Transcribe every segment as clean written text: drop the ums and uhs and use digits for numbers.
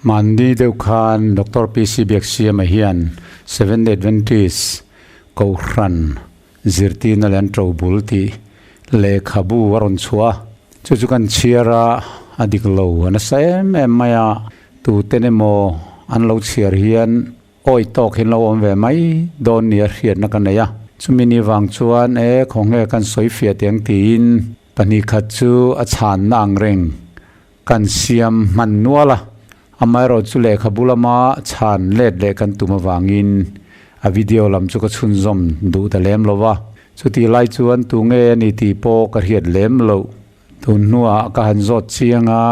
Mahni deuh khan Doctor PC Biaksiama hian Seventh Adventist Kohhran zirtirna leh an ṭo bul tih lehkhabu a rawn chhuah a, chu chu kan chhiar a, a dik lo a nasa em em mai a, tuten emaw an lo chhiar hian awi tawk hi an lo awm ve mai dawn nia hriatna ka nei a, chumi ni vang chuan e khawnge kan sawi fiah teh ang tiin pahnih khat chu a chhanna ang reng kan siam hman nual a, amaherawh chu lehkhabu lama chhan let leh kan tum avangin a video lam chu ka chhunzawm duh ta lem lo va, chutih lai chuan tunge a ni tih pawh ka hriat lem loh. Tun hnuah ka han zawt chiang a,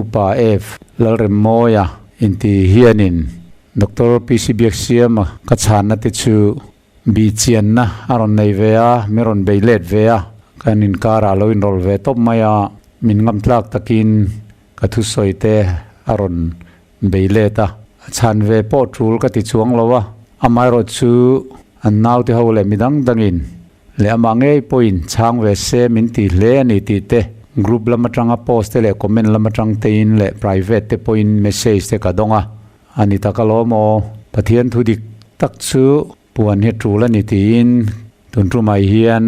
Upa F. Lalremmawia inti hianin Doctor PC Biaksiama ka chhanna te chu Bihchianna a rawn nei ve a, min rawn bei let ve a, kan inkarah a lo inrawlh ve tawp mai a, min ngam tlak takin ka thusawi te a rawn bei let a, a chhan ve pawh tul ka ti chuang lo a, amaherawh chu an naute ho leh midang dangin leh amah ngei pawhin chhang ve se min ti hle a ni tih te group lam atanga post te leh comment lam atang tein leh private te pawhin message te ka dawng a. A ni tak alawm aw, Pathian thu dik tak chu puan hi tul a ni tiin tun tumah hian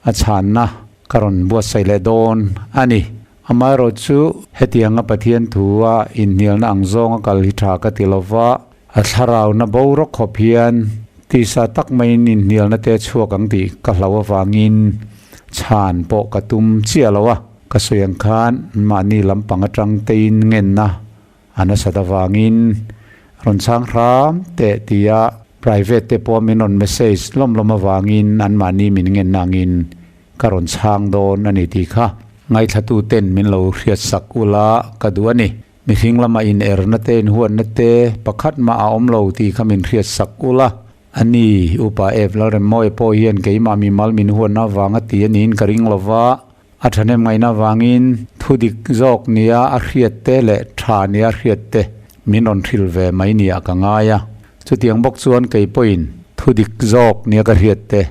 a chhanna ka rawn buatsaih leh dawn a ni. Amaherawh chu hetianga Pathian thu a inhnialna ang zawnga kal hi tha ka ti lova, a thlarauna boruak khawp hian tisa tak maiin inhnialna te chhuak ang tih ka hlauh avangin chhan pawh ka tum chiah lo a. Ka sawi ang khan mahni lampang atang tein ngenna A nasat avangin rawn chhang hram teh tia private te pawh min rawn message lawm lawm avangin anmahni min ngen angin ka rawn chhang dawn a ni tih kha ngaithlatu ten min lo hriatsak ula ka duh a ni. Mihring lama in erna te in huatna te pakhat mah a awm lo tih kha min hriatsak ula a ni. Upa Eve Lalremmawia pawh hian keimah mimal min huatna avanga ti a niin ka ring lova, A thahnem ngaihna avangin thu dik zawk nia a hriat te leh tha nia a hriat te min rawn hrilh ve mai nia ka ngai a. Chutiang bawk chuan kei pawhin thu dik zawk nia ka hriat te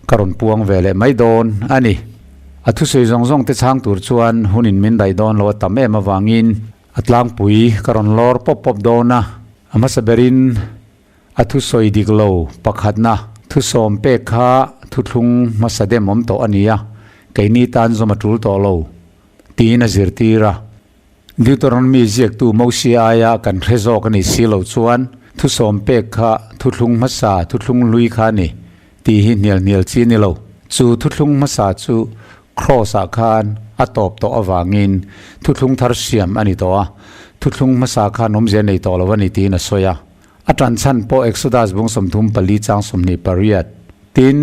ka rawn puang ve leh mai dawn a ni. A thusawi zawng zawng te chhang tur chuan hunin min daih dawn lo a tam em avangin a tlangpui ka rawn lawr pawp pawp dawn a. A hmasa berin a thusawi dik lo pakhatna thusawm pek kha thuthlung hmasa dem awm tawh a ni a, keini tan zawm a tul tawh lo, tiin a zirtir a. Deuteronomy ziaktu Mosia aia kan hre zawk a ni si lo chuan thusawm pek kha thuthlung hmasa thuthlung hlui kha a ni tih hi hnial hnial chi a ni lo. Chu thuthlung hmasa chu Kraws-ah khan a tawp tawh avangin thuthlung thar siam a ni tawh a, thuthlung hmasa khan awmzia nei tawh lo a ni tiin a sawi a. A ṭan chhan pawh Exodus bung 34 chang 28. Tin,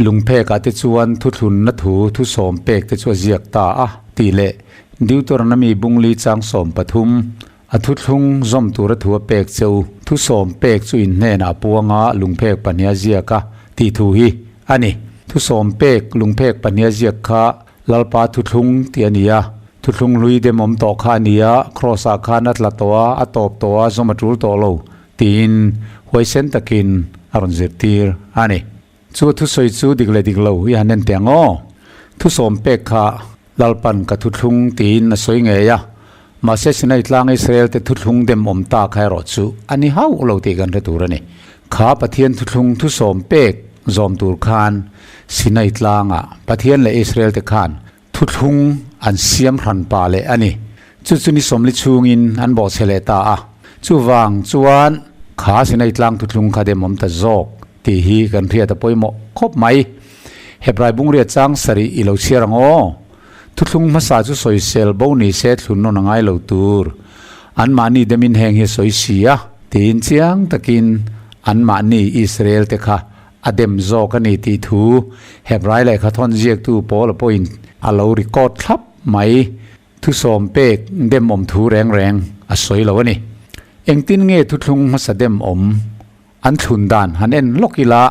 lungphekah te chuan thuthlunna thu thusawm pek te chu a ziak ta a, tih leh Deuteronomy bung li chang 13, a thuthlung zawm tura thu a pek che u, thusawm pek chu in hnenah a puang a, lungphek pahniha ziak a, tih thu hi a ni. Thusawm pek, lungphek pahniha ziak kha Lalpa thuthlung tih a ni a, thuthlung hlui dem awm tawh kha a ni a, Kraws-ah khan a tla tawh a, a tawp tawh a, zawm a tul tawh lo, tiin huaisen takin a rawn zirtir a ni. Chu a thusawi chu dik leh dik lo i han en teh ang aw. Thusawm pek kha Lalpan ka thuthlung tiin a sawi ngei a, mahse Sinai tlang Israel te thuthlung dem awm ta kha erawh chu a ni hauh lo tih kan hre tur a ni. Kha Pathian thuthlung thusawm pek zawm tur khan Sinai tlangah Pathian leh Israel te khan thuthlung an siam hran pah leh a ni. Chu chu ni sawmli chhungin an bawhchhe leh ta a. Chuvang chuan kha Sinai tlang thuthlung kha demawm ta zawk tih hi kan hriat a pawimawh khawp mai. Hebrai bungriat chang sarih i lo chhiar ang aw. Thuthlung hmasa chu sawisel bo ni se thlun nawn a ngai lo tur. Anmahni demin heng hi a sawi si a. Tiin chiang takin anmahni Israel te kha a dem zawk a ni tih thu Hebrai lehkha thawn ziaktu Paula pawhin a lo record thlap mai. Thusawm pek dem awm thu reng reng a sawi lo a ni. Engtin nge thuthlung hmasa dem awm An thlun dan han en lawk ila,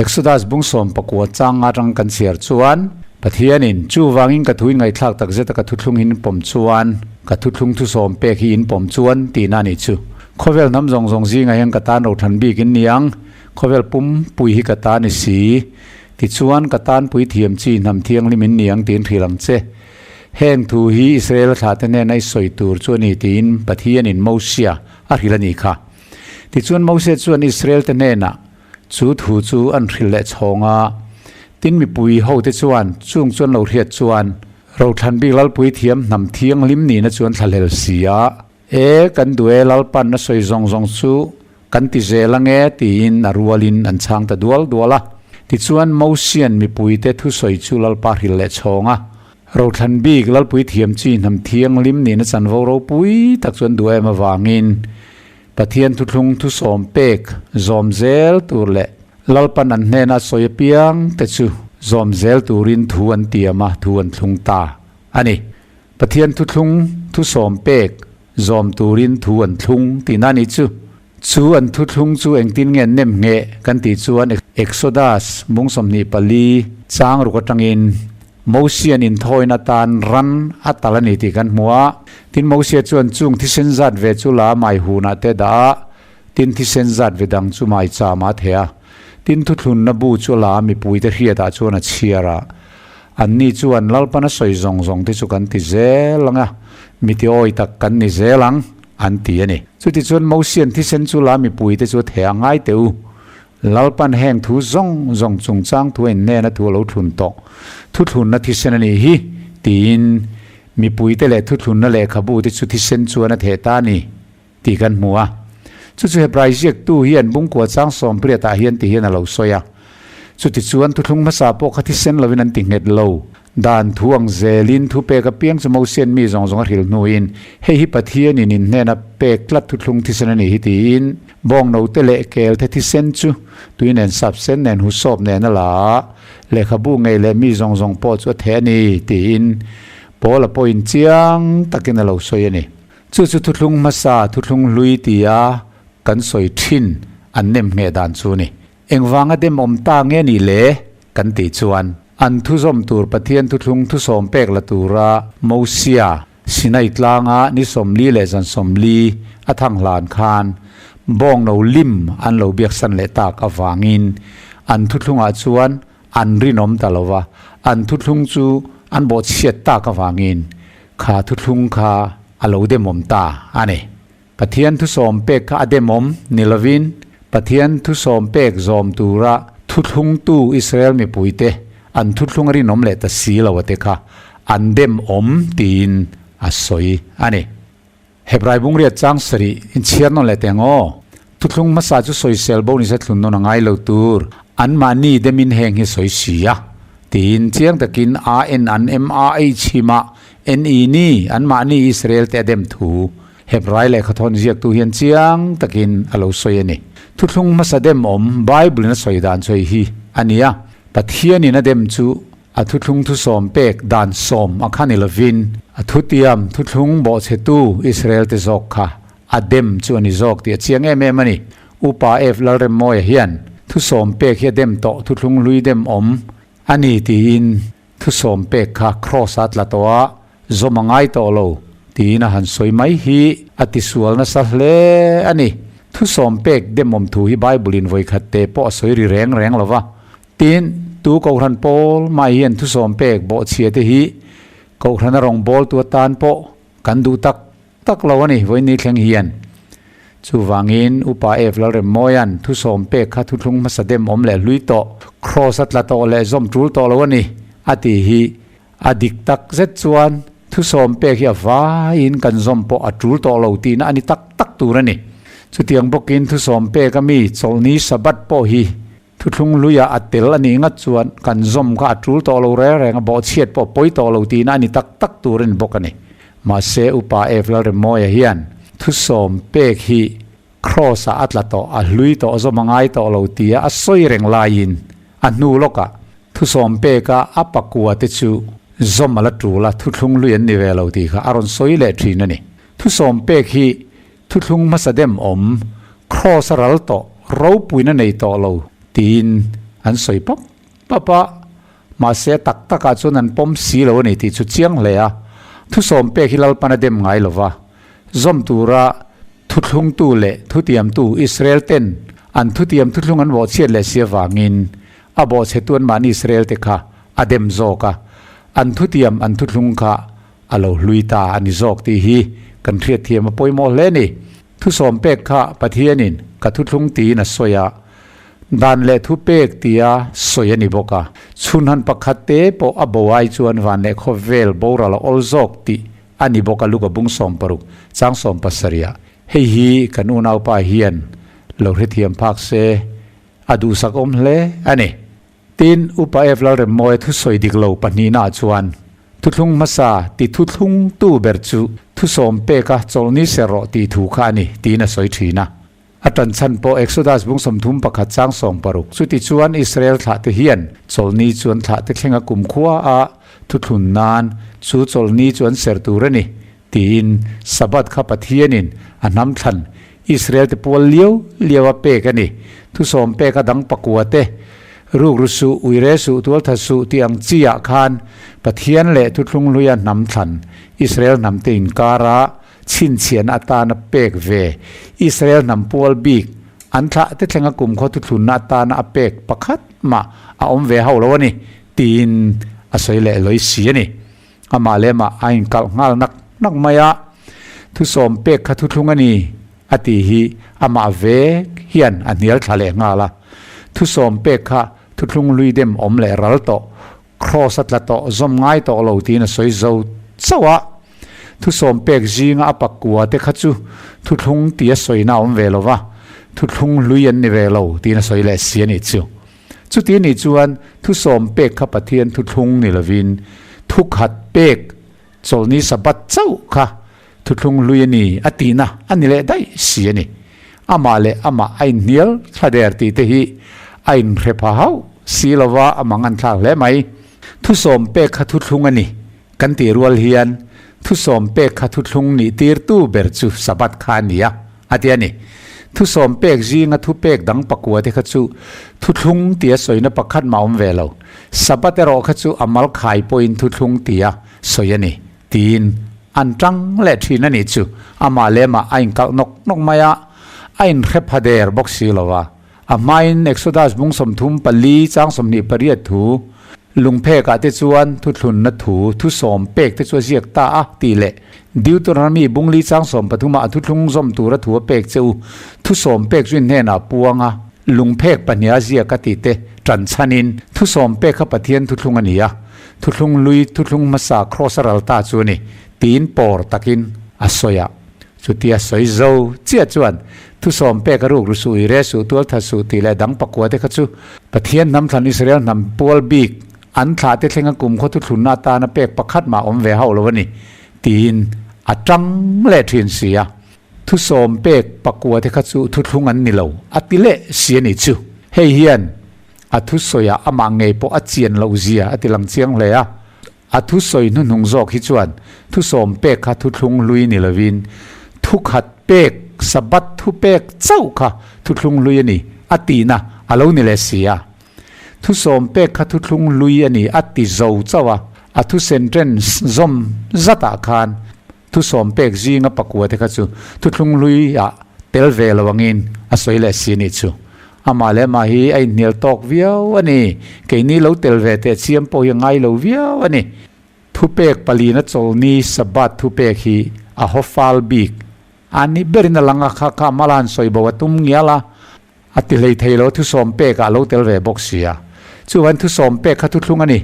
Exodus bung 19 chang atang kan chhiar chuan, Pathianin, Chuvangin ka thu in ngaihthlak tak zeta ka thuthlung in pawm chuan, ka thuthlung thusawm pek hi in pawm chuan, tihna a nih chu. Khawvel hnam zawng zawng zingah hian ka tan rothan bik in ni ang, khawvel pum pui hi ka ta ni si. Tichuan, ka tan pui thiam chi hnam thianghlim in ni ang tiin hrilh ang che. Heng thu hi Israel thlahte hnena i sawi tur chu a ni tiin Pathianin Mosia a hrilh a nih kha. Tichuan Mosia chuan Israelte hnenah chu thu chu an hrilh leh chhawng a. Tin mipui hote chuan chung chu an lo hriat chuan Rothlan bik Lalpui thiam hnam thianghlim nihna chu an thlahlel si a. E, kan duh e, Lalpan a sawi zawng zawng chu kan ti zel ange tiin a rualin an chhang ta dual dual a. Tichuan Mosian mipuite thusawi chu Lalpa hrilh leh chhawng a. Rothlan bik Lalpui thiam chi hnam thianghlim nihna chanvo ropui tak chu an duh em avangin Pathian thuthlung thusawm pek zawm zel tur leh Lalpan an hnena sawi apiang te chu zawm zel turin thu an tiam a, thu an thlung ta a ni. Pathian thuthlung thusawm pek zawm turin thu an thlung tihna a ni chu. Chu an thuthlung chu engtin nge nem ngheh kan tih chuan Exodus mung 24 chang ruk atangin Mosian inthawiin atan ran a tal a ni tih kan hmu a. Tin Mosia chuan chung thisen zat ve chu la mai hunah te dah a, tin thisen zat ve dang chu mai cham a theh a. Tin thuthlunna bu chu la mipuite hriatah chuan a chhiar a. Anni chuan Lalpan a sawi zawng zawng te chu kan ti zel ang a, mi ti awi tak kan ni zel ang, an ti a ni. Chutichuan Mosian thisen chu la mipuite chu theh a ngai teh u. Lalpan heng thu zawng zawng chungchang thu a innena thu a lo thlun tawh. Thuthlunna thisen a nih hi, tiin mipuite leh thuthlunna lehkhabu te chu thisen chuan a theh ta a ni, tih kan hmu a. Chu chu Hebrai ziaktu hian bungkua chang sawmpriatah hian ti hian a lo sawi a. Chutichuan thuthlung hmasa pawh kha thisen lovin an ti nghet lo. Dan thu ang zelin thu pek apiang chu Mosian mi zawng zawng a hrilh hnuin, Hei hi Pathianin in hnena pek tlat thuthlung thisen a nih hi tiin bawng note leh kelte thisen chu tui nen sap sen nen husawp nen a la a, lehkhabu ngei leh mi zawng zawng pawh chu a theh a ni tiin Paula pawhin chiang takin a lo sawi a ni. Chu chu thuthlung hmasa, thuthlung hlui tia kan sawi thin an nem ngheh dan chu a ni. Engvanga dem awm ta nge nih le? kan tih chuan, an thuzawm tur Pathian thuthlung thusawm pek la tura Mosia, Sinai tlanga ni 40 leh zan 40 a thang hlan khan bawngno lim an lo biaksan leh tak avangin an thuthlungah chuan an rinawm ta lo va, an thuthlung chu an bawhchhiat tak avangin kha thuthlung kha a lo demawm ta a ni. Pathian thusawm pek kha a demawm ni lovin, Pathian thusawm pek zawm tura thuthlungtu Israel mipuite an thuthlung a rinawm leh ta si lo ate kha an demawm tiin a sawi a ni. Hebrai bungriat chang sarih inchhiar nawn leh teng aw. Thuthlung hmasa chu sawisel bo nise thlun nawn a ngai lo tur, anmahni demin heng hi sawi si a, tiin chiang takin A N an M A H hima N E ni anmahni Israel te a dem thu Hebrai lehkhathawn ziaktu hian chiang takin a lo sawi a ni. Thuthlung hmasa dem awm Bible-in a sawi dan sawi hi a ni a. Pathianin a dem chu a thuthlung thusawm pek dan sawm a kha ni lovin, a thutiam thuthlung bawhchhetu Israel-te zawk kha a dem chu a ni zawk tih a chiang em em a ni. Upa F. Lalremmawia hian thusawm pek hi a dem tawh thuthlung hlui dem awm a ni tiin Thusawm pek kha Kraws-a tla tawh a, zawm a ngai tawh lo, tiin a han sawi mai hi a tisual nasa hle a ni. Thusawm pek demawm thu hi Bible-in vawikhat te pawh a sawi ri reng reng lo va. Tin, tu Kohhran pawl mai hian thusawm pek bawhchhia te hi Kohhrana rawngbawltu atan pawh kan duh tak tak lo a ni, vawiin ni thleng hian. Chuvangin, Upa F. Lalremmawia'n thusawm pek kha thuthlung hmasa dem awm leh hlui tawh, Kraws a tla tawh leh zawm tul tawh lo a ni, a tih hi a dik tak zet chuan thusawm pek hi a vaiin kan zawm pawh a tul tawh lo tihna a ni tak tak tur a ni. Chutiang bawkin thusawm pek a mi chawlhni Sabbath pawh hi thuthlung hluiah a tel a nih ngat chuan kan zawm kha a tul tawh lo reng reng a, bawhchhiat pawh pawi tawh lo tihna a ni tak tak tur a ni bawk a ni. Mahse, Upa F. Lalremmawia hian thusawm pek hi Kraws-ah a tla tawh, a hlui tawh, zawm a ngai tawh lo tia a sawi reng laiin a hnu lawkah thusawm peka a pakua te chu zawm a la tul a, thuthlung hlui an ni ve lo tih kha a rawn sawi leh thin a ni. Thusawm pek hi Thuthlung hmasa dem awm, Kraws a ral tawh, ropuina nei tawh lo, tiin an sawi pap pap a. Mahse, a tak takah chuan an pawm si lo a ni tih chu chiang hle a. Thusawm pek hi Lalpan a dem ngai lo va, zawm tura thuthlungtu leh thutiamtu Israel ten an thutiam thuthlung an bawhchhiat leh si avangin a bawhchhetu anmahni Israel te kha a dem zawk a. An thutiam an thuthlung kha. a lo hlui ta a ni zawk tih hi kan hriatthiam a pawimawh hle a ni. Thusawm pek kha Pathianin ka thuthlung tiin a sawi a, dan leh thupek tia sawi a ni bawk a. Chhunhan pakhat te pawh a bo ai chuan van leh khawvel boral a awl zawk tih a ni bawk a Luka bung 60 chang 70 ah. Hei hi kan unaupa hian lo hrethiam phak se a duhsak awm hle a ni. Tin, Upa F. Lalremmawia thusawi dik lo pahnihnaah chuan, Thuthlung hmasa ti thuthlungtu ber chu thusawm peka chawlhni ser rawh tih thu kha a ni, tiin a sawi thin a. A tan chhan pawh Exodus bung 31 chang 60 Chutichuan Israel thlahte hian chawlhni chu an thlahte thlenga kumkhua a thuthlun nan chu chawlhni chu an ser tur a ni, tiin Sabbath kha Pathianin a hnam thlan Israel-te pual liau liau a pek a ni. Thusawm pek a dang pakua te, Rukru suh, uire suh, tualtha suh tih ang chi ah khan Pathian leh thuthlung hluia hnam thlan Israel hnamte inkara chhinchhiahna atana pek ve Israel hnam pual bik an thlah te thlenga kumkhaw thuthlunna atana a pek pakhat mah a awm ve hauh lo a ni tiin a sawi leh lawi si a ni. Amah leh amah a inkalh nghal nak nak mai a, Thusawm pek kha thuthlung a ni, a tih hi amah vek hian a hnial thla leh nghal a. Thusawm pek kha thuthlung lui dem awm leh ral tawh, kraws a tla tawh, zawm ngai tawh lo tiin a sawi zo chauh a. Thusawm pek zinga a pakua te kha chu thuthlung tia sawina a awm ve lo va, thuthlung hlui an ni ve lo tiin a sawi leh si a nih chu. Chuti nih chuan thusawm pek kha Pathian thuthlung ni lovin thukhat pek chawlhni Sabbath chauh kha thuthlung hlui a ni a tihna a ni leh daih si a ni. Amah leh amah a inhnial thla der tih te hi a inhre pha hauh si lova a mang an thlak hle mai. Thusawm pek kha thuthlung a ni kan tih rual hian thusawm pek kha thuthlung nih tirtu ber chu Sabbath kha a ni a. A ti a ni. Thusawm pek zinga thupek dang pakua te kha chu thuthlung tia sawina pakhat mah awm ve lo. Sabbath erawh kha chu a mal khai pawhin thuthlung tia sawi a ni, tiin an tang leh thin a nih chu. Amah leh amah a inkalh nawk nawk mai a, a inhre pha der bawk si lo va. A hmain Exodus bung 34 chang 28 thu Lungphekah te chuan thuthlunna thu, thusawm pek te chu a ziak ta a, tih leh Deuteronomy bungli chang 13 ah a thuthlung zawm tura thu a pek che u. Thusawm pek chu in hnenah puang a, lungphek pahniha ziak a tih te tan chhanin thusawm pek kha Pathian thuthlung a ni a, thuthlung lui thuthlung hmasa kraws a ral ta chu a ni, tiin pawr takin a sawi a. Chutia sawi zo chiah chuan thusawm pek a ruk ru suh, i re suh, tual tha suh tih leh dang pakua te kha chu Pathian hnam thlan Israel hnam pual bik an thlah te thlenga kumkhaw thuthlunna atana pek pakhat mah awm ve hauh lo a ni tiin a tang leh thin si a. Thusawm pek pakua te kha chu thuthlung an ni lo a ti leh si a nih chu. Hei hian a thusawiah amah ngei pawh a chian loh zia a ti lang chiang hle a. A thusawi hnuhnung zawk hi chuan thusawm pek kha thuthlung hlui ni lovin thukhat pek, Sabbath thu pek chauh kha thuthlung hlui a ni a tihna a lo ni leh si a. Thusawm pek kha thuthlung hlui a ni a ti zo chauh a, a thu sentence zawm zatah khan thusawm pek zinga pakua te kha chu thuthlung hluiah tel ve lo angin a sawi leh si a nih chu. Amah leh amah hi a inhnial tawk viau a ni. Keini lo tel ve teh chiam pawh hi a ngai lo viau a ni. Thupek palina chawlni Sabbath thupek hi a haw fal bik a ni berin a lang a, kha kha mala han sawi bo a tum ngial a, a ti hlei thei lo, thusawm pekah a lo tel ve bawk si a. Chuvain thusawm pek kha thuthlung a ni,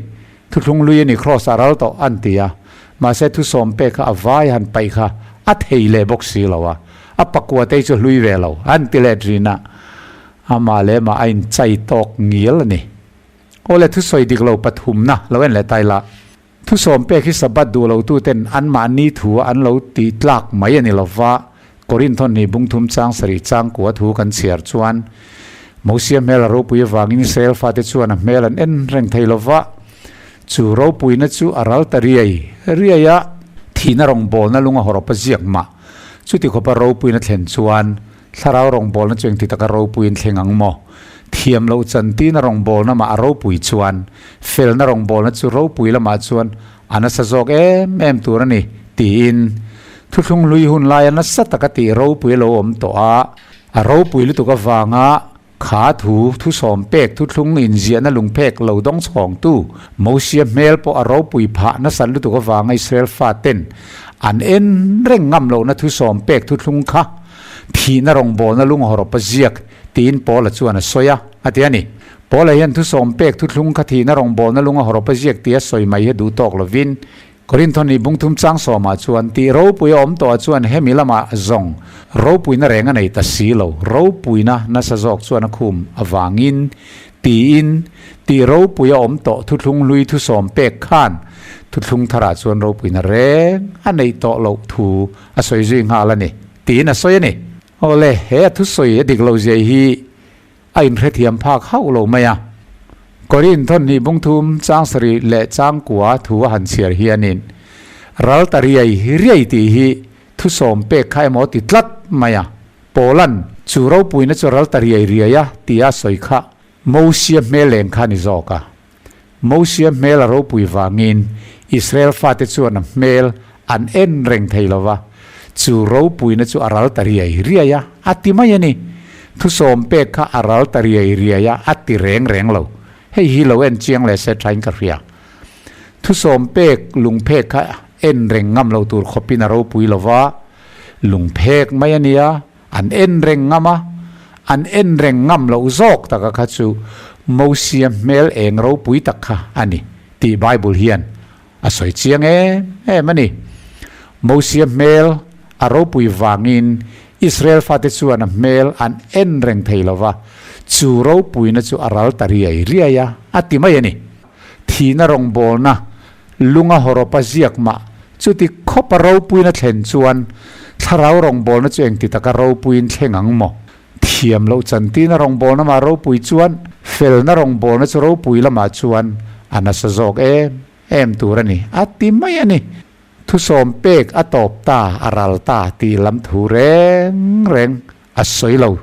thuthlung lui a ni, kraws a ral tawh an ti a. Mahse thusawm pek kha a vai han paih kha a thei leh bawk si lo a. A pakua te hi chu hlui ve lo, an ti let rin a, amah leh amah a inchai tawk ngial a ni. Aw le, thusawi dik lo pathumna lo en leh ta ila. Thusawm pek hi Sabbath duh lo tuten anmahni thu a an lo tih tlak mai a ni lo va, Korinthon ni bungthum chang sarih chang kua thu kan chhiar chuan Mosia hmel a ropui avangin Israel fate chuan a hmel an en reng thei lo va, chu ropuina chu a ral ta riai riai a, thihna rawngbawlna lunga hawrawp a ziak mah. Chuti khawpa ropuina thlen chuan thlarau rawngbawlna chu engti taka ropuiin thleng ang maw? Thiam loh chantina rawngbawlna mah a ropui chuan felna rawngbawlna chu ropui lamah chuan a nasa zawk em em tur a ni tiin thuthlung hlui hun laia nasa taka tih ropui a lo awm tawh a, a ropui lutuk avanga. Kha thu, thusawm pek thuthlung inziahna lungphek lo dawng chhawngtu Mosia hmel pawh a ropui phah nasat lutuk avanga Israel faten an en reng ngam lohna thusawm pek thuthlung kha thihna rawngbawlna lunghawrawp a ziak tiin Paula chuan a sawi a, a ti a ni. Paula hian thusawm pek thuthlung kha thihna rawngbawlna lungahawrawp a ziak tia sawi mai hi a duh tawk lovin Korinthon nih bungthum chang sawmah chuan tih ropui a awm tawhah chuan hemi lamah zawng ropuina reng a nei ta si lo, ropuina nasa zawk chuan a khum avangin tiin tih ropui a awm tawh thuthlung hlui thusawm pek khan thuthlung tharah chuan ropuina reng a neih tawh loh thu a sawi zui nghal a ni tiin a sawi a ni. Awle, he a thusawi a dik lo zia hi a inhrethiam phak hauh lo mai a. Korinthon hnih bungthum chang sarih leh changkua thu a han chhiar hianin ral ta riai riai tih hi thusawm pek kha emaw ti tlat mai a. Paula'n chu ropuina chu ral ta riai riai a tia a sawi kha Mosia hmel leng kha a ni zawk a. Mosia hmel a ropui vangin Israel fate chuan a hmel an en reng thei lo va, chu ropuina chu a ral ta riai riai a, a ti mai a ni. Thusawm pek kha a ral ta riai riai a, a ti reng reng lo. Hei hi lo en chiang leh se thain ka hria. Thusawm pek lungphek kha en reng ngam lo tur khawpin a ropui lo va, lungphek mai a nia, An en reng ngam a, an en reng ngam loh zawk taka kha chu Mosia hmel eng ropui tak kha a ni tih Bible hian a sawi chiang em em a ni. Mosia hmel a ropui vangin Israel fate chuan a hmel an en reng thei lo va, chu ropuina chu a ral ta riai riai a, a ti mai a ni. Thihna rawngbawlna lunga hawrawpa ziak mah chuti khawpa ropuina thlen chuan thlarau rawngbawlna chu engti taka ropuiin thleng ang maw? Thiam loh chantina rawngbawlna mah ropui chuan felna rawngbawlna chu ropui lamah chuan a nasa zawk em em tur a ni, a ti mai a ni. Thusawm pek a tawp ta, a ral ta tih lam thu reng reng A sawi lo.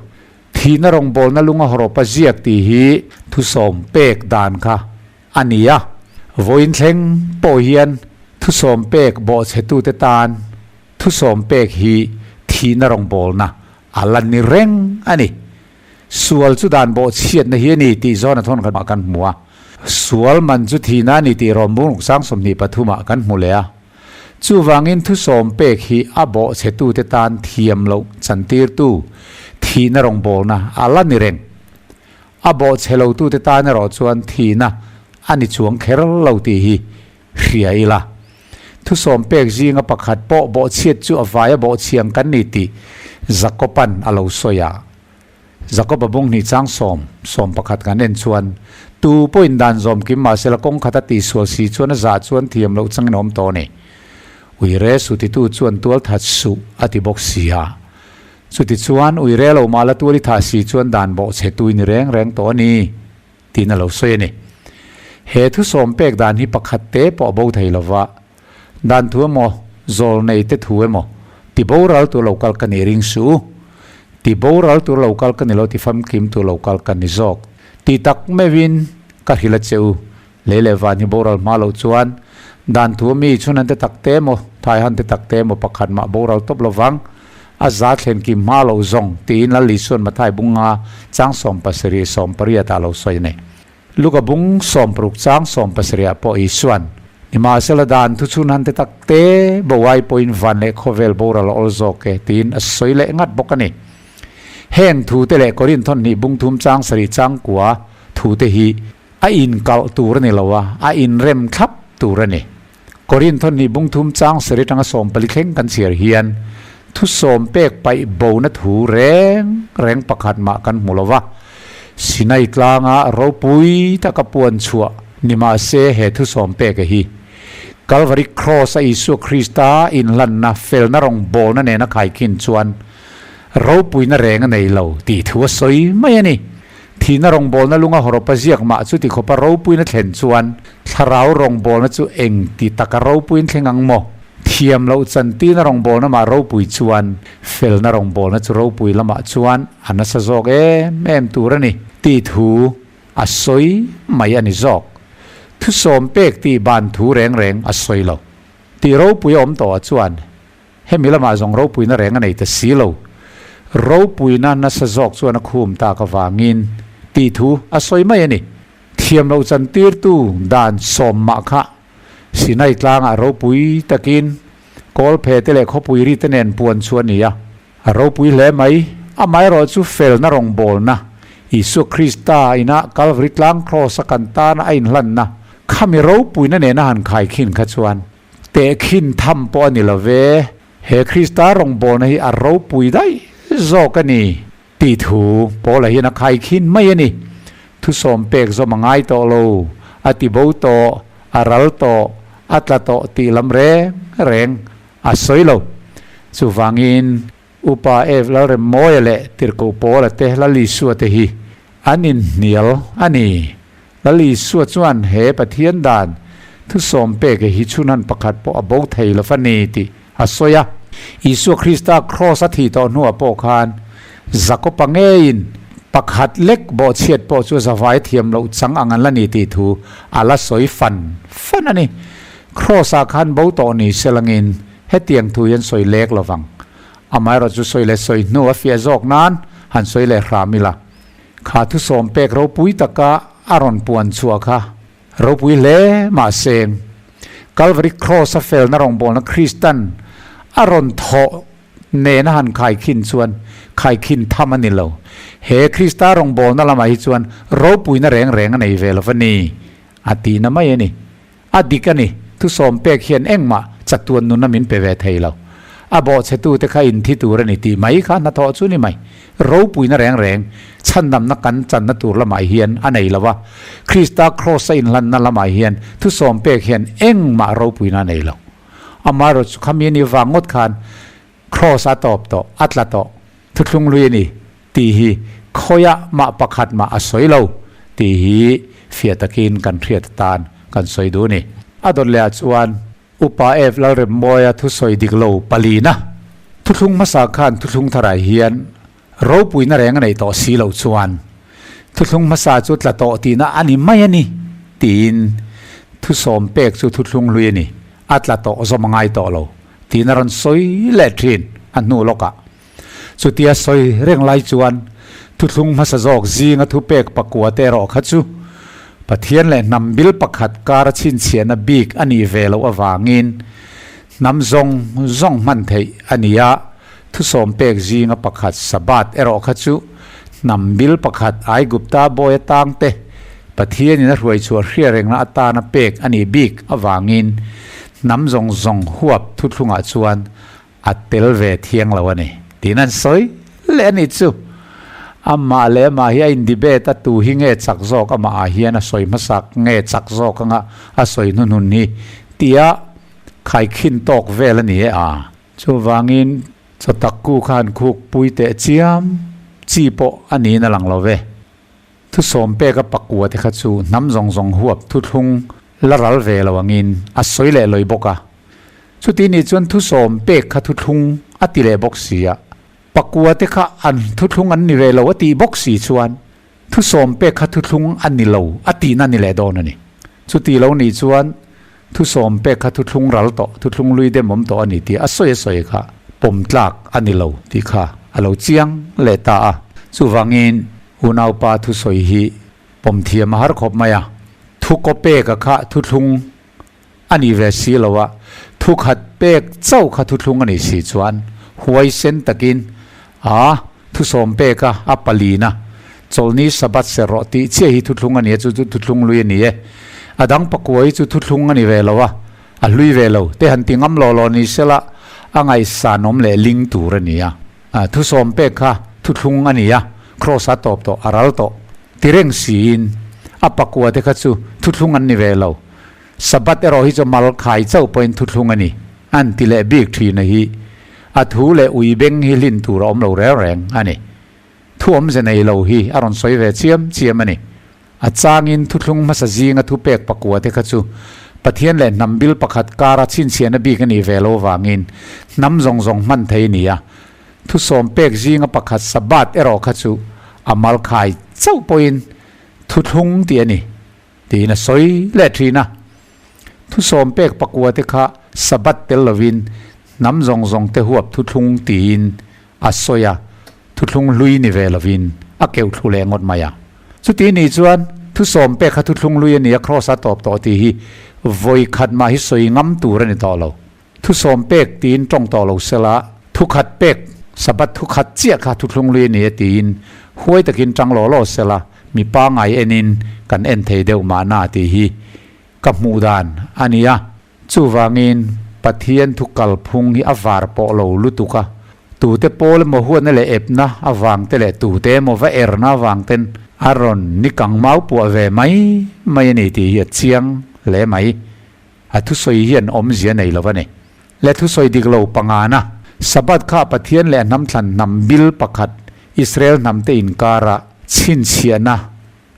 Thihna rawngbawlna lunga hawrawpa ziak tih hi thusawm pek dan kha a ni a. Vawiin thleng pawh hian thusawm pek bawhchhetute tan thusawm pek hi thihna rawngbawlna a la ni reng a ni. Sual chu dan bawhchhiatna hi a ni tih zawn a thawn khat kan hmu a. Sual man chu thihna a ni tih rawngbawng ruk 23 ah kan hmu leh a. Chuvangin thusawm pek hi a bawhchhetute tan thiam loh chantirtu thihna rawngbawlna a la ni reng. A bawhchhe lotute tan erawh chuan thihna a ni chuang kher lo tih hi hria ila. Thusawm pek zinga pakhat pawh bawhchhiat chu a vaia bawhchhiang kan ni tih Jakoban a lo sawi a. Jakoba bung hnih chang sawm, sawm pakhat kan en chuan, Tu pawhin dan zawm kim mahsela kawng khat a tihsual si chuan a zah chuan thiam loh changin a awm tawh a ni. Uire sutitu chuan tual that suh a ti bawk si a. Chutichuan, uire lo mah la tual i thah si chuan dan bawh chhe tu i ni reng reng tawh a ni, tiin a lo sawi a ni. He thusawm pek dan hi pakhat te pawh a bo thei lova, Dan thu emaw, zawlnei te thu emaw, ti boral tur lo kal ka nih ring suh u. Ti boral tur lo kal ka ni lo, ti famkim tur lo kal ka ni zawk. Ti tak meuhin ka hrilh a che u. Lei leh van hi boral hma loh chuan dan thu ami chhun han te tak te emaw, thai han te tak te emaw pakhat mah boral tawp lo vang. A za thlen kim hma loh zawng, tiin Lal Isuan Mathai bunga chang 70 80 ah lo sawi a ni. Luka bung 60 chang 70 ah pawh Isuan, Nimahsela dan thuchhun han te tak te boai pawhin van leh khawvel boral a awl zawk e, tiin a sawi leh ngat bawk a ni. Heng thu te leh Korinthon hnih bung thum chang sarih chang kua thu te hi a inkalh tur a ni lo a, a inrem thlap tur a ni. Korinthon hnih bung thum chang sarih atanga 14 thleng kan chhiar hian thu sawm pek paih bona thu reng reng pakhat mah kan hmu lo va. Sinai tlanga ropui taka puan chhuah ni mahse he thu sawm pek a hi Kalvari Cross a Isua Krista inhlanna felna rawngbawlna nena khaikhin chuan ropuina reng a nei lo tih thu a sawi mai a ni. Thihna rawngbawlna lunga hawrawpa ziak mah chu tikhawpa ropuina thlen chuan thlarau rawngbawlna chu eng ti taka ropuiin thleng ang maw? Thiam loh chantina rawngbawlna mah ropui chuan felna rawngbawlna chu ropui lamah chuan a nasa zawk em em tur a ni tih thu a sawi mai a ni zawk. Thusawm pek tih ban thu reng reng a sawi lo. Tih ropui a awm tawhah chuan Hemi lamah zawng ropuina reng a nei ta si lo. Ropuina nasa zawk chuan a khum tak avangin tih thu a sawi mai a ni. Thiam lo chantirtu dan sawm mah kha Sinai tlangah ropui takin kawlphe te leh khawpui ri te nen puan chu a ni a. A ropui hle mai. Amaherawh chu felna rawngbawlna, Isua Krista ina Kalvari tlang kraws a kan tana a inhlanna, khami ropuina nena han khaikhin kha chuan tehkhin tham pawh a ni lo ve. He Krista rawngbawlna hi a ropui daih zawk a ni tih thu Paula hian a khaikhin mai a ni. Thusawm pek zawm a ngai tawh lo, a ti bo tawh, a ral tawh, a tla tawh tih lam reng reng a sawi lo. Chuvangin Upa Ev Lalremmawia leh Tirhkoh Paula te Lal Isua te hi an inhnial a ni. Lal Isua chuan he Pathian dan thusawm pek hi chhunhan pakhat pawh a bo thei lo va ni tih a sawi a. Isua Krista kraws a thih tawh hnuah pawh khan Jakopa ngeiin pakhat lek bawhchhiat pawh chu zavai thiam loh chang ang an la ni tih thu a la sawi fan fan a ni. Kraws-ah khan bo tawh ni se langin hetiang thu hi an sawi lek lo vang. Amaherawhchu chu sawi leh sawi hnu a fiah zawk nan han sawi leh hram ila. Kha thusawm pek ropui taka a rawn puan chhuah kha ropui hle mahse Calvary Cross a felna rawngbawlna Kristan a rawn thawh nena han khaikhin chuan khaikhin tham a ni lo. He Krista rawngbawlna lamah hi chuan ropuina reng reng a nei ve lo va ni a tihna mai a ni. A dik a ni, thusawm pek hian engmah chatuan nuna min pe ve thei lo. A bawhchhetute kha inthi tur a ni tih mai kha hnathawh chu ni mai. Ropuina reng reng, chhandamna kan channa tur lamah hian a nei lo a. Krista Kraws-a inhlanna lamah hian thusawm pek hian engmah ropuina a nei lo. Amaherawhchu khami a ni vang ngawt khan Kraws a tawp tawh, a tla tawh, thuthlung lui a ni tih hi khawiah mah pakhat mah a sawi lo tih hi fiah takin kan hriat atan kan sawi duh a ni. A dawt lehah chuan Upa F. Lalremmawia thusawi dik lo palina thuthlung hmasa khan thuthlung tharah hian ropuina reng a neih tawh si loh chuan thuthlung hmasa chu tla tawh tihna a ni mai a ni tiin thusawm pek chu thuthlung hlui a ni, a tla tawh zawm a ngai tawh lo tiin a rawn sawi leh thin a hnu lawkah. Chutia sawi reng lai chuan thuthlung hmasa zawk zinga thupek pakua te erawh kha chu Pathian leh hnam bil pakhat kara chhinchhiahna bik a nih ve loh avangin hnam zawng zawng hman theih a ni a, thusawm pek zinga pakhat Sabbath erawh kha chu hnam bil pakhat Aigupta bawi atang te Pathianin a hruaichhuah hriarengna atana pek a nih bik avangin hnam zawng zawng huap thuthlungah chuan A tel ve thiang lo a ni, tiin an sawi leh a ni chu. Amah leh amah hi a in debate a, tu hi nge chak zawk amah ah hian a sawi hmasak nge chak zawk anga a sawi hnuhnun hi tia khaikhin tawk vel a ni e a. Chuvangin chawtak-ku khan khuk pui teh chiam chi pawh a niin a lang lo ve. Thusawm pek a pakua te kha chu hnam zawng zawng huap thuthlung la ral ve lo angin a sawi leh lawi bawk a. Chuti nih chuan thusawm pek kha thuthlung a ti leh bawk si a, pakua te kha an thuthlung an ni ve lo a tih bawk si chuan thusawm pek kha thuthlung a ni lo a tihna ni leh dawn a ni. Chuti lo nih chuan thusawm pek kha thuthlung ral tawh, thuthlung lui demawm tawh a ni tih a sawi a sawi kha pawm tlak a ni lo tih kha a lo chiang leh ta a. Chuvangin unaupa thusawi hi pawm thiam a har khawp mai a, thu kaw peka kha thuthlung a nih ve si lo a, thu khat pek chauh kha thuthlung a nih si chuan huaisen takin a thusawm pek a, a palina chawlhni Sabbath ser rawh tih chiah hi thuthlung a ni a, chu chu thuthlung lui a ni e. A dang pakua hi chu thuthlung a ni ve lo a, a hlui ve lo te han ti ngam law law ni sela a ngaihsanawm leh ling tur a ni a. Thusawm pek kha thuthlung a ni a, kraws a tawp tawh, a ral tawh ti reng siin a pakua te kha chu thuthlung an ni ve lo. Sabbath erawh hi chu mal khai chauh pawhin thuthlung a ni, an ti leh bik thin a hi. A thu leh ui beng hi hlin tur a awm lo reng reng a ni. Thu awmze nei lo hi a rawn sawi ve chiam chiam a ni. A changin thuthlung hmasa zinga thupek pakua te kha chu Pathian leh hnam bil pakhat kara chhinchhiahna bik a nih ve lo vangin hnam zawng zawng hman thei a ni a. Thusawm pek zinga pakhat Sabbath erawh kha chu a mal khai chauh pawhin thuthlung tih a ni. Tiin a sawi leh thin a. Thusawm pek pakua te kha Sabbath tel lovin hnam zawng zawng te huap thuthlung tiin a sawi a. Thuthlung hlui ni ve lovin a keuh thlu leh ngawt mai a. Chuti nih chuan thusawm pek kha thuthlung hlui a ni a, kraws a tawp tawh tih hi vawi khat mah hi sawi ngam tur a ni tawh lo. Thusawm pek tiin tawng tawh lo sela, thukhat pek, Sabbath thukhat chiah kha thuthlung hlui a ni a tiin huai takin tang law law sela, mi pangngai enin kan en thei deuh mahna tih hi ka hmuh dan a ni a. Chuvangin Pathian thu kalphung hi a var pawh lo lutuk a, tute pawl emaw huatna leh epna avang te leh tute emaw va erna avang ten a rawn ni kang mau puah ve mai mai a ni tih hi a chiang hle mai. A thusawi hian awmzia nei lo a ni. Le thusawi dik lo pangana, Sabbath kha Pathian leh a hnam thlan hnam bil pakhat Israel hnamte inkara chhinchhiahna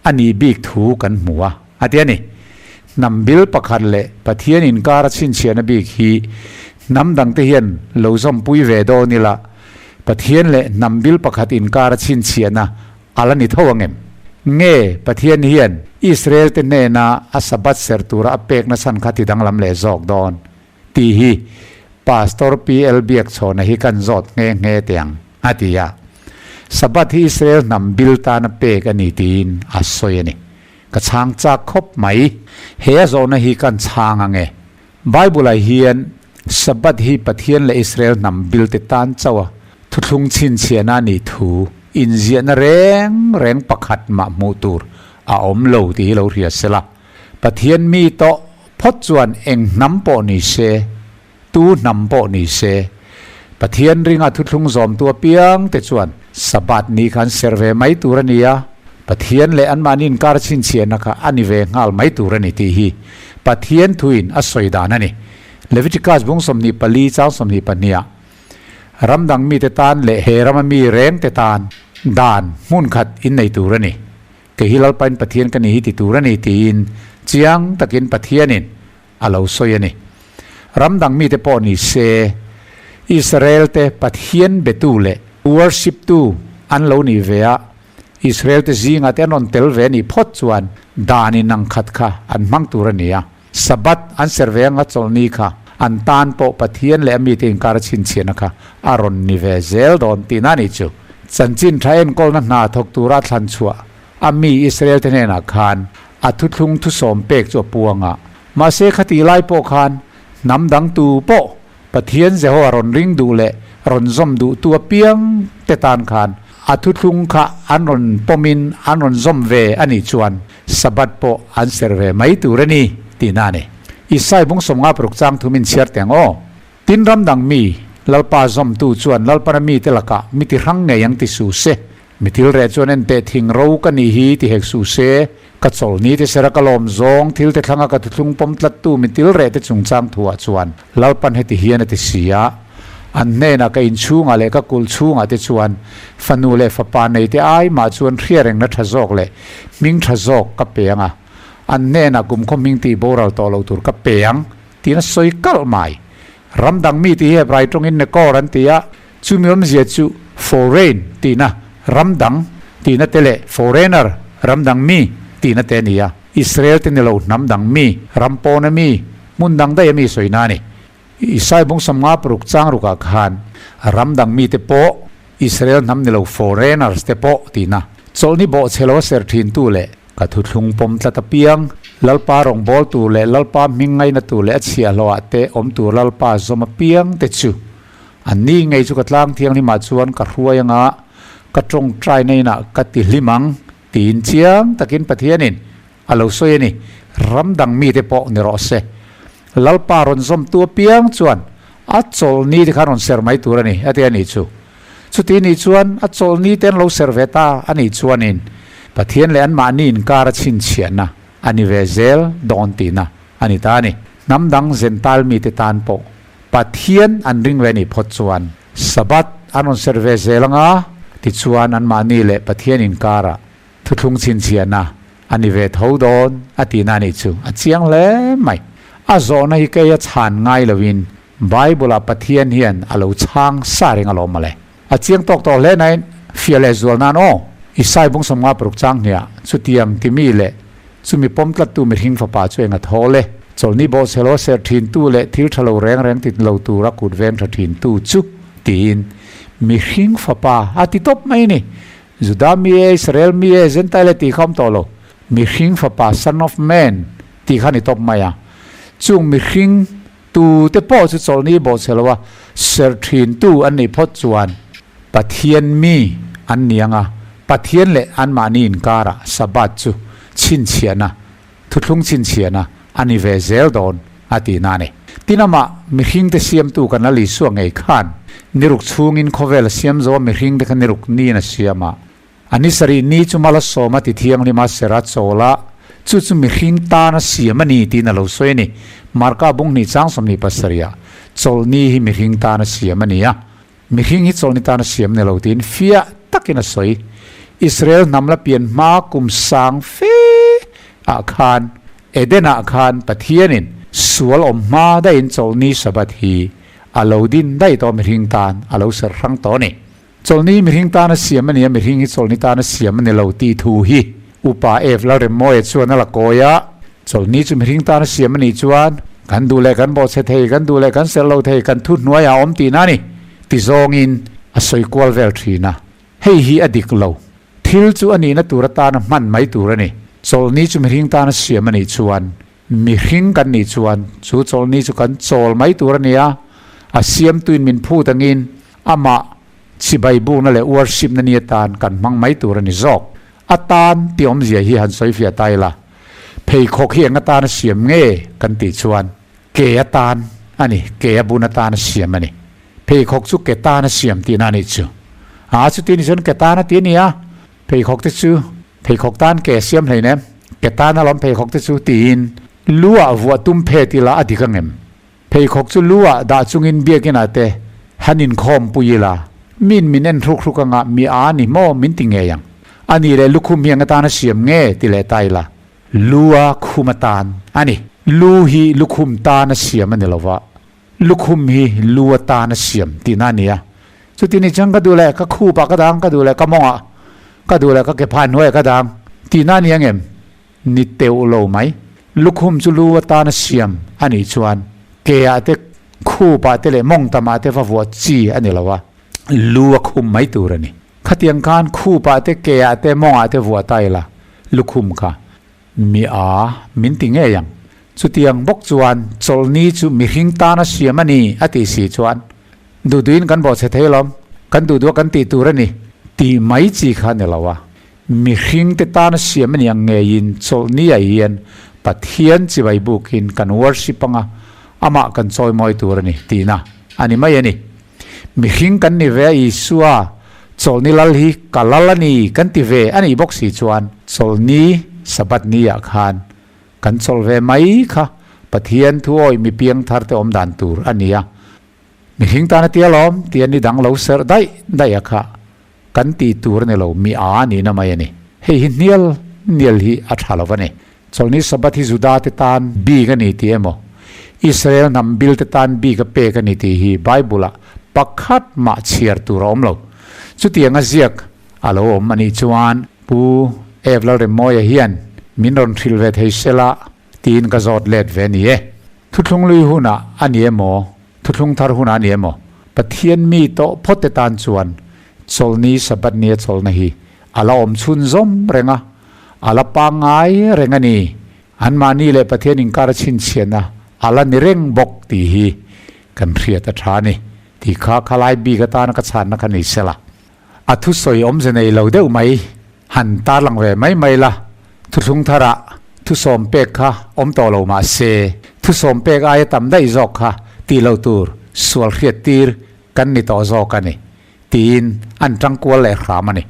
a nih bik thu kan hmu a, a ti a ni. Hnam bil pakhat leh Pathian inkara chhinchhiahna bik hi hnam dangte hian lo zawmpui ve dawn ila, Pathian leh hnam bil pakhat inkara chhinchhiahna a la ni tho ang em? Nge Pathian hian Israel te hnena a Sabbath serh tura a pekna chhan kha ti danglam leh zawk dawn? tih hi Pastor PL Biakchhawna hi kan zawt nghe nghe teh ang, a ti a. Sabbath hi Israel hnam bil tana pek a ni tiin a sawi a ni. Ka chhang chak khawp mai. He a zawhna hi kan chhang ang e. Bible-ah hian Sabbath hi Pathian leh Israel hnam bilte tan chauh a thuthlung chhinchhiahna a nih thu inziahna reng reng pakhat mah hmuh tur a awm lo tih hi lo hria sela. Pathian mi tawh phawt chuan eng hnam pawh ni se, tu hnam pawh ni se, Pathian ringa thuthlung zawmtu apiang te chuan Sabbath ni kha an serh ve mai tur a ni a, Pathian leh anmahni inkar chhinchhiahna kha a ni ve nghal mai tur a ni tih hi Pathian thuin a sawi dan a ni. Leviticus bung 24 chang 22 ah ram dang mite tan leh he rama mi reng te tan dan hmun khat innei tur a ni. Kei hi Lalpain Pathian ka ni hi ti tur a ni tiin chiang takin Pathianin a lo sawi a ni. Ram dang mite pawh ni se, Israel te Pathian betu leh worship tu an lo nih ve a, Israel te zingah te an rawn tel ve a nih phawt chuan dan in ang khat kha an hmang tur a ni a. Sabbath an ser ve anga chawlhni kha an tan pawh Pathian leh a mite inkar a chhinchhiahna kha a rawn ni ve zel dawn tihna a nih chu. Chanchin tha enkawlna hna thawk tura thlan chhuah a mi Israel te hnenah khan a thuthlung thusawm pek chu a puang a. Mahse khatih lai pawh khan hnam dang tu pawh Pathian Jehovah rawn ring duh leh rawn zawm duh tu apiang te tan khan a thuthlung kha an rawn pawmin an rawn zawm ve a nih chuan Sabbath pawh an serh ve mai tur a ni tihna a ni. Isai bung 56 chang thum in chhiar teng aw. Tin ram dang mi, Lalpa zawmtu chuan Lalpana mite lakah mi ti hrang ngei ang ti su se. Mi thil reh chuan en teh thing ro ka nih hi ti hek su se. Ka chawlhni te sera ka lawm zawng thil te thlanga ka thuthlung pawm tlattu mi til reh te chungchang thuah chuan Lalpan heti hian a ti si a. An hnenah ka inchhungah leh ka kulh chhungah te chuan fanu leh fapa nei te ai mah chuan hria rengna tha zawk leh hming tha zawk ka pe ang a, an hnenah kumkhaw hming tih boral tawh loh tur ka pe ang tiin a sawi kalh mai. Ram dang mi tih hi Hebrai tawngin Nekor an ti a, chumi awmzia chu foreign tihna, ram dang tihna te leh foreigner, ram dang mi, tihna te a ni a. Israel te ni lo hnam dang mi, ram pawna mi, hmun dang daih a mi sawina a ni. Isai bung 56 chang rukah khan ram dang mite pawh Israel hnam ni lo foreigners te pawh tihna chawlhni bawhchhe lo a ser thintu leh ka thuthlung pawm tlat apiang Lalpa rawngbâwl tur leh Lalpa hming ngaina tur leh a chhiahhlawhah te awm tur Lalpa zawm apiang te chu an ni ngei chu ka tlang thianghlimah chuan ka hruai anga ka tawngtaina inah ka ti hlim ang tiin chiang takin Pathianin A lo sawi a ni, ram dang mite pawh ni rawh se. Lalpa rawn zawmtu apiang chuan a chawlhni te khan rawn ser mai tur a ni, a ti a nih chu. Chuti nih chuan a chawlhni te an lo ser ve ta a nih chuanin Pathian leh anmahni inkar a chhinchhiahna a ni ve zel dawn tihna a ni ta a ni. Hnam dang Gentile mite tan pawh Pathian an ring ve nih phawt chuan Sabbath an rawn ser ve zel anga tichuan anmahni leh Pathian inkarah Thuthlung chhinchhiahna a ni ve tho dawn a tihna a nih chu a chiang hle mai. A zawhna hi kei a chhan ngai loin Bible-ah Pathian hian a lo chhang sa reng alawm mawle. A chiang tawk tawh hle nain fiah leh zual nan aw. Isai bung 56 chang hniah chutiang timi leh chumi pawm tlattu mihring fapa chu eng a thaw le. Chawlhni bawhchhelo ser thintu leh thil tha lo reng reng tit lo tura kut veng tha thintu chu tiin. Mihring Fapa a ti tawp mai a ni. Juda mi e, Israel mi e, Gentile e tih kha awm tawh lo. Mihring Fapa, Son of Man, tih kha a ni tawp mai a. Chung mihring tute pawh chu chawlhni bawhchhe lo a serh thintu an nih phawt chuan Pathian mi an ni ang a, Pathian leh anmahni inkarah Sabbath chu chhinchhiahna, thuthlung chhinchhiahna a ni ve zel dawn a tihna a ni. Tin amah mihringte siamtu kan Lal Isua ngei khan niruk chhungin khawvel a siam zo a, mihringte kha niruk niin a siam a. A ni sarih ni chu mal a sawm a ti thianghlim a, sera chawl a, chu chu mihring tan a siam a ni tiin a lo sawi a ni. Marka bung hnih chang 27 ah chawlhni hi mihring tan a siam a ni a, mihring hi chawlhni tan a siam ni lo tiin fiah takin a sawi. Israel hnam la pian hma kum sang fe ah khan Eden ah khan Pathianin sual awm hma daihin chawlhni Sabbath hi a lo din daih tawh mihring tan a lo serh hrang tawh a ni. Chawlhni mihring tana siam a ni a, mihring hi chawlhni tana siam a ni lo tih thu hi Upa Eve Lalremmawia chuan a la kawi a. Chawlhni chu mihring tana siam a nih chuan kan duh leh kan bawhchhe thei, kan duh leh kan serh lo thei, kan thu hnuaiah a awm tihna a ni ti zawngin a sawi kual vel thin a. Hei hi a dik lo. Thil chu a nihna tur atana hman mai tur a ni. Chawlhni chu mihring tana siam a nih chuan mihring kan nih chuan chu chawlhni chu kan chawl mai tur a ni a, a siamtuin min phut angin amah chibai bukna leh worship-na ni atan kan hmang mai tur a ni zawk. A tan tih awmzia hi han sawi fiah ta ila, pheikhawk hi eng atana siam nge kan tih chuan ke atan a ni, ke a bun atana siam a ni. Pheikhawk chu ke tana siam tihna a nih chu. A chuti ni chuan ke tana tih a ni a, pheikhawk te chu pheikhawk tan ke a siam hleinem, ke tan alawm pheikhawk te chu tiin lu ah vuah tum phet ila a dik angem? Pheikhawk chu lu ah dah chungin biakin ah te han inkhawm pui ila, min min en hruk hruk anga mi a ni maw min ti ngei ang. A nih leh lukhum hi eng atana siam nge ti leh ta ila, lu a khum atan a ni. Lu hi lukhum tan a siam a ni lova, lukhum hi lu atan a siam tihna a ni a. Chuti ni chuan ka duh leh ka khup ah ka dang, ka duh leh ka mawng ah, ka duh leh ka ke phan hnuai ah ka dang tihna a ni ang em? Ni teuh lo mai. Lukhum chu lu atana siam a nih chuan ke ah te khup ah te leh mawng tam ah te va vuah chi a ni lo a, lu a khum mai tur a ni. Khatiang khan khup ah te ke ah te mawng ah te vuah ta ila lukhum kha mi a min ti ngei ang. Chutiang bawk chuan chawlhni chu mihring tana siam a ni a tih si chuan duhduhin kan bawhchhe thei alawm, kan duhduha kan tih tur a ni tih mai chi kha a ni lo a. Mihringte tana siam a ni ang ngeiin chawlhni ah hian Pathian chibai bukin kan worship anga amah kan chawimawi tur a ni tihna a ni mai a ni. Mihring kan ni ve a Isua chawlhni lal hi ka lal a ni kan ti ve a nih bawk si chuan chawlhni Sabbath ni ah khan kan chawlh ve mai kha Pathian thuawi mi piangthar te awm dan tur a ni a. Mihring tana tia lawm tia ni dang lo serh daih daih a kha Kan tih tur a ni lo, mi a nihna mai a ni. Hei hi hnial hnial hi a tha lo a ni. Chawlhni Sabbath hi Juda te tan bik a ni tih emaw, Israel hnam bil te tan bik a pek a ni tih hi Bible ah pakhat mah chhiar tur a awm lo. Chutiang a ziak a lo awm a nih chuan Pu Ev Lalremmawia hian min rawn hrilh ve thei sela tiin ka zawt let ve ni e. Thuthlung lui hunah a ni emaw, thuthlung thar hunah a ni emaw, Pathian mi tawh phawt te tan chuan chawlhni Sabbath nia chawlhna hi a la awm chhun zawm reng a, a la pangngai reng a ni. Anmahni leh Pathian inkar a chhinchhiahna a la ni reng bawk tih hi kan hriat a tha a ni tih kha khalai bik atana ka chhanna kha ni sela. A thusawi awmze nei lo deuh mai han tarlang ve mai mai la, thuthlung tharah thusawm pek kha awm tawh lo mah se, thusawm pek aia tam daih zawk kha tih loh tur sual hriat tir kan ni tawh zawk a ni, tiin an tangkual leh hram a ni.